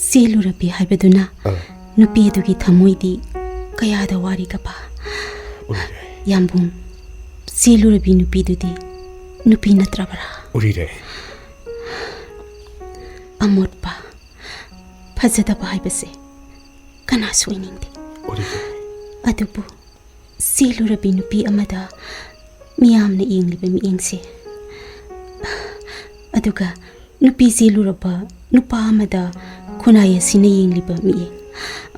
ꯆꯦꯜꯂꯨꯔꯕꯤ ꯍꯥꯏꯕꯗꯨꯅ ꯑꯥ꯫ ꯅꯨꯄꯤ ꯑꯗꯨꯒꯤ ꯊꯃꯣꯏꯗꯤ ꯀꯌꯥꯗ ꯋꯥꯔꯤꯒꯕ? ꯎꯔꯤꯔꯩ꯫ ꯌꯥꯝꯕꯨꯡ, ꯆꯦꯜꯂꯨꯔꯕꯤ ꯅꯨꯄꯤꯗꯨꯗꯤ ꯅꯨꯄꯤ ꯅꯠꯇ꯭ꯔꯕ꯭ꯔꯥ? ꯎꯔꯤꯔꯩ꯫ ꯑꯃꯣꯠꯄ, ꯐꯖꯗꯕ ꯍꯥꯏꯕꯁꯦ ꯀꯅꯥꯁꯨ ꯑꯣꯏꯅꯤꯡꯗꯦ꯫ ꯎꯔꯤꯔꯩ꯫ ꯑꯗꯨꯕꯨ ꯆꯦꯜꯂꯨꯔꯕꯤ ꯅꯨꯄꯤ ꯑꯃꯗ ꯃꯤꯌꯥꯝꯅ ꯌꯦꯡꯂꯤꯕ ꯃꯤꯠꯌꯦꯡꯁꯦ, ꯑꯗꯨꯒ ꯅꯨꯄꯤ ꯆꯦꯜꯂꯨꯔꯕ ꯅꯨꯄꯥ ꯑꯃꯗ ꯈꯨꯟꯅꯥꯏ ꯑꯁꯤꯅ ꯌꯦꯡꯂꯤꯕ ꯃꯤꯠꯌꯦꯡ,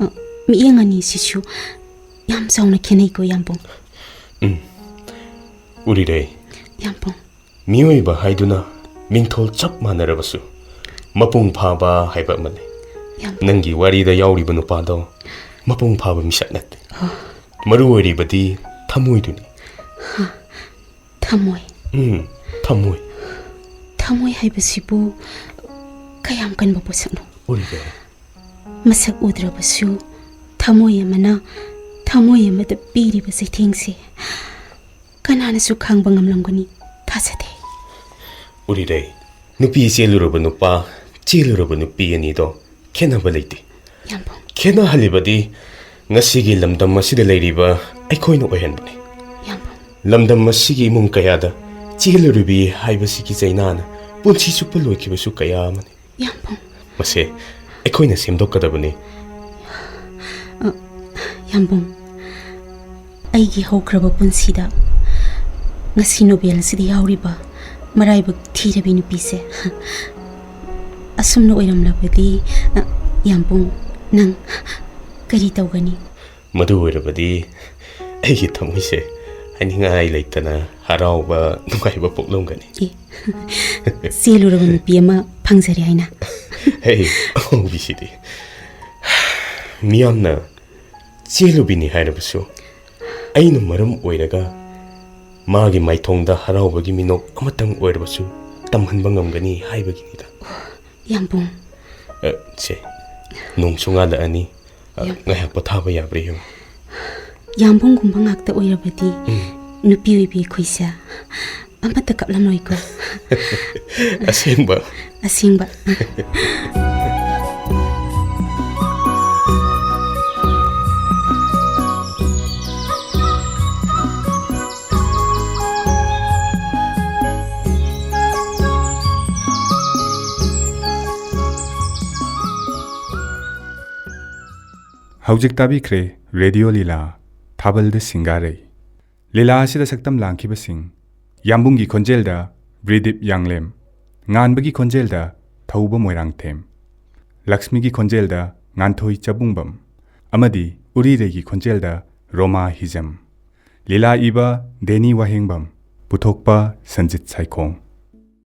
ꯑ, ꯃꯤꯠꯌꯦꯡ ꯑꯅꯤꯁꯤꯁꯨ ꯌꯥꯝ ꯆꯥꯎꯅ ꯈꯦꯠꯅꯩꯀꯣ, ꯌꯥꯝꯕꯨꯡ꯫ ꯎꯝ꯫ ꯎꯔꯤꯔꯩ꯫ ꯌꯥꯝꯕꯨꯡ꯫ ꯃꯤꯑꯣꯏꯕ ꯍꯥꯏꯗꯨꯅ ꯃꯤꯡꯊꯣꯜ ꯆꯞ ꯃꯥꯟꯅꯔꯕꯁꯨ ꯃꯄꯨꯡ ꯐꯥꯕ ꯍꯥꯏꯕ ꯑꯃ ꯂꯩ꯫ ꯌꯥꯝ ꯅꯪꯒꯤ ꯋꯥꯔꯤꯗ ꯌꯥꯎꯔꯤꯕ ꯅꯨꯄꯥꯗꯣ ꯃꯄꯨꯡ ꯐꯥꯕ ꯃꯤꯁꯛ ꯅꯠꯇꯦ꯫ ꯍꯥ꯫ ꯃꯔꯨ ꯑꯣꯏꯔꯤꯕꯗꯤ ꯊꯃꯣꯏꯗꯨꯅꯤ꯫ ꯍꯥ, ꯊꯃꯣꯏ꯫ ꯎꯝ, ꯊꯃꯣꯏ꯫ ꯊꯃꯣꯏ ꯍꯥꯏꯕꯁꯤꯕꯨ ꯀꯌꯥꯝ ꯀꯟꯕ ꯄꯣꯠꯁꯛꯅꯣ? ꯎꯔꯤꯔꯩ꯫ ꯃꯁꯛ ꯎꯗ꯭ꯔꯕꯁꯨ ꯊꯃꯣꯏ ꯑꯃꯅ ꯊꯃꯣꯏ ꯑꯃꯗ ꯄꯤꯔꯤꯕ ꯆꯩꯊꯦꯡꯁꯦ ꯀꯅꯥꯅꯁꯨ ꯈꯥꯡꯕ ꯉꯝꯂꯝꯒꯅꯤ ꯊꯥꯖꯗꯦ꯫ ꯎꯔꯤꯔꯩ, ꯅꯨꯄꯤ ꯆꯦꯜꯂꯨꯔꯕ ꯅꯨꯄꯥ, ꯆꯦꯜꯂꯨꯔꯕ ꯅꯨꯄꯤ ꯑꯅꯤꯗꯣ ꯈꯦꯠꯅꯕ ꯂꯩꯇꯦ꯫ ꯌꯥꯝꯕꯨꯡ꯫ ꯈꯦꯠꯅꯍꯜꯂꯤꯕꯗꯤ ꯉꯁꯤꯒꯤ ꯂꯝꯗꯝ ꯑꯁꯤꯗ ꯂꯩꯔꯤꯕ ꯑꯩꯈꯣꯏꯅ ꯑꯣꯏꯍꯟꯕꯅꯤ꯫ ꯌꯥꯝꯕꯨꯡ꯫ ꯂꯝꯗꯝ ꯑꯁꯤꯒꯤ ꯏꯃꯨꯡ ꯀꯌꯥꯗ ꯆꯦꯜꯂꯨꯔꯕꯤ ꯍꯥꯏꯕꯁꯤꯒꯤ ꯆꯩꯅꯥꯅ ꯄꯨꯟꯁꯤ ꯆꯨꯞꯄ ꯂꯣꯏꯈꯤꯕꯁꯨ ꯀꯌꯥ ꯑꯃꯅꯤ꯫ ꯌꯥꯝꯕꯨꯡ꯫ ꯃꯁꯦ ꯑꯩꯈꯣꯏꯅ ꯁꯦꯝꯗꯣꯛꯀꯗꯕꯅꯤ꯫ ꯑ, ꯌꯥꯝꯕꯨꯡ, ꯑꯩꯒꯤ ꯍꯧꯈ꯭ꯔꯕ ꯄꯨꯟꯁꯤꯗ ꯉꯁꯤ ꯅꯣꯕꯦꯜ ꯑꯁꯤꯗ ꯌꯥꯎꯔꯤꯕ ꯃꯔꯥꯏꯕꯛ ꯊꯤꯔꯕꯤ ꯅꯨꯄꯤꯁꯦ ꯑꯁꯨꯝꯅ ꯑꯣꯏꯔꯝꯂꯕꯗꯤ, ꯑ, ꯌꯥꯝꯕꯨꯡ, ꯅꯪ ꯀꯔꯤ ꯇꯧꯒꯅꯤ? ꯃꯗꯨ ꯑꯣꯏꯔꯕꯗꯤ ꯑꯩꯒꯤ ꯊꯃꯣꯏꯁꯦ ꯍꯥꯏꯅꯤꯡꯉꯥꯏ ꯂꯩꯇꯅ ꯍꯔꯥꯎꯕ, ꯅꯨꯡꯉꯥꯏꯕ ꯄꯣꯛꯂꯝꯒꯅꯤ꯫ ꯑꯦ, ꯆꯦꯜꯂꯨꯔꯕ ꯅꯨꯄꯤ ꯑꯃ ꯐꯪꯖꯔꯦ ꯍꯥꯏꯅ꯫ ꯍꯦ, ꯑꯉꯥꯎꯕꯤꯁꯤꯗꯤ꯫ ꯃꯤꯌꯥꯝꯅ ꯆꯦꯜꯂꯨꯕꯤꯅꯤ ꯍꯥꯏꯔꯕꯁꯨ, ꯑꯩꯅ ꯃꯔꯝ ꯑꯣꯏꯔꯒ ꯃꯥꯒꯤ ꯃꯥꯏꯊꯣꯡꯗ ꯍꯔꯥꯎꯕꯒꯤ ꯃꯤꯅꯣꯛ ꯑꯃꯇꯪ ꯑꯣꯏꯔꯕꯁꯨ ꯇꯝꯍꯟꯕ ꯉꯝꯒꯅꯤ ꯍꯥꯏꯕꯒꯤꯅꯤꯗ꯫ ꯌꯥꯝꯕꯨꯡ꯫ ꯑ, ꯁꯦ, ꯅꯣꯡꯁꯨ ꯉꯥꯜꯂꯛꯑꯅꯤ꯫ ꯑ, ꯌꯥꯝ- ꯉꯥꯏꯍꯥꯛ ꯄꯣꯊꯥꯕ ꯌꯥꯕ꯭ꯔꯥ ꯌꯦꯡꯉꯨ꯫ ꯌꯥꯝꯕꯨꯡꯒꯨꯝꯕ ꯉꯥꯛꯇ ꯑꯣꯏꯔꯕꯗꯤ ꯎꯝ꯫ ꯅꯨꯄꯤ ꯑꯣꯏꯕꯤ ꯑꯩꯈꯣꯏꯁꯦ ꯑꯃꯠꯇ ꯀꯞꯂꯝꯂꯣꯏꯀꯣ꯫ ꯑꯁꯦꯡꯕ꯫ ꯑꯁꯦꯡꯕ꯫ ꯍꯧꯖꯤꯛ ꯇꯥꯕꯤꯈ꯭ꯔꯦ ꯔꯦꯗꯤꯑꯣ ꯂꯤꯂꯥ, ꯊꯥꯕꯜꯗ ꯁꯤꯡꯒꯥꯔꯩ꯫ ꯂꯤꯂꯥ ꯑꯁꯤꯗ ꯁꯛꯇꯝ ꯂꯥꯡꯈꯤꯕꯁꯤꯡ: ꯌꯥꯝꯕꯨꯡꯒꯤ ꯈꯣꯟꯖꯦꯜꯗ ꯕ꯭ꯔꯤꯗꯤꯞ ꯌꯥꯡꯂꯦꯝ, ꯉꯥꯟꯕꯒꯤ ꯈꯣꯟꯖꯦꯜꯗ ꯊꯧꯕ ꯃꯣꯏꯔꯥꯡꯊꯦꯝ, ꯂꯛꯁꯃꯤꯒꯤ ꯈꯣꯟꯖꯦꯜꯗ ꯉꯥꯟꯊꯣꯏ ꯆꯕꯨꯡꯕꯝ, ꯑꯃꯗꯤ ꯎꯔꯤꯔꯩꯒꯤ ꯈꯣꯟꯖꯦꯜꯗ ꯔꯣꯃꯥ ꯍꯤꯖꯝ꯫ ꯂꯤꯂꯥ ꯏꯕ ꯗꯦꯅꯤ ꯋꯥꯍꯦꯡꯕꯝ, ꯄꯨꯊꯣꯛꯄ ꯁꯟꯖꯤꯠ ꯁꯥꯏꯈꯣꯡ꯫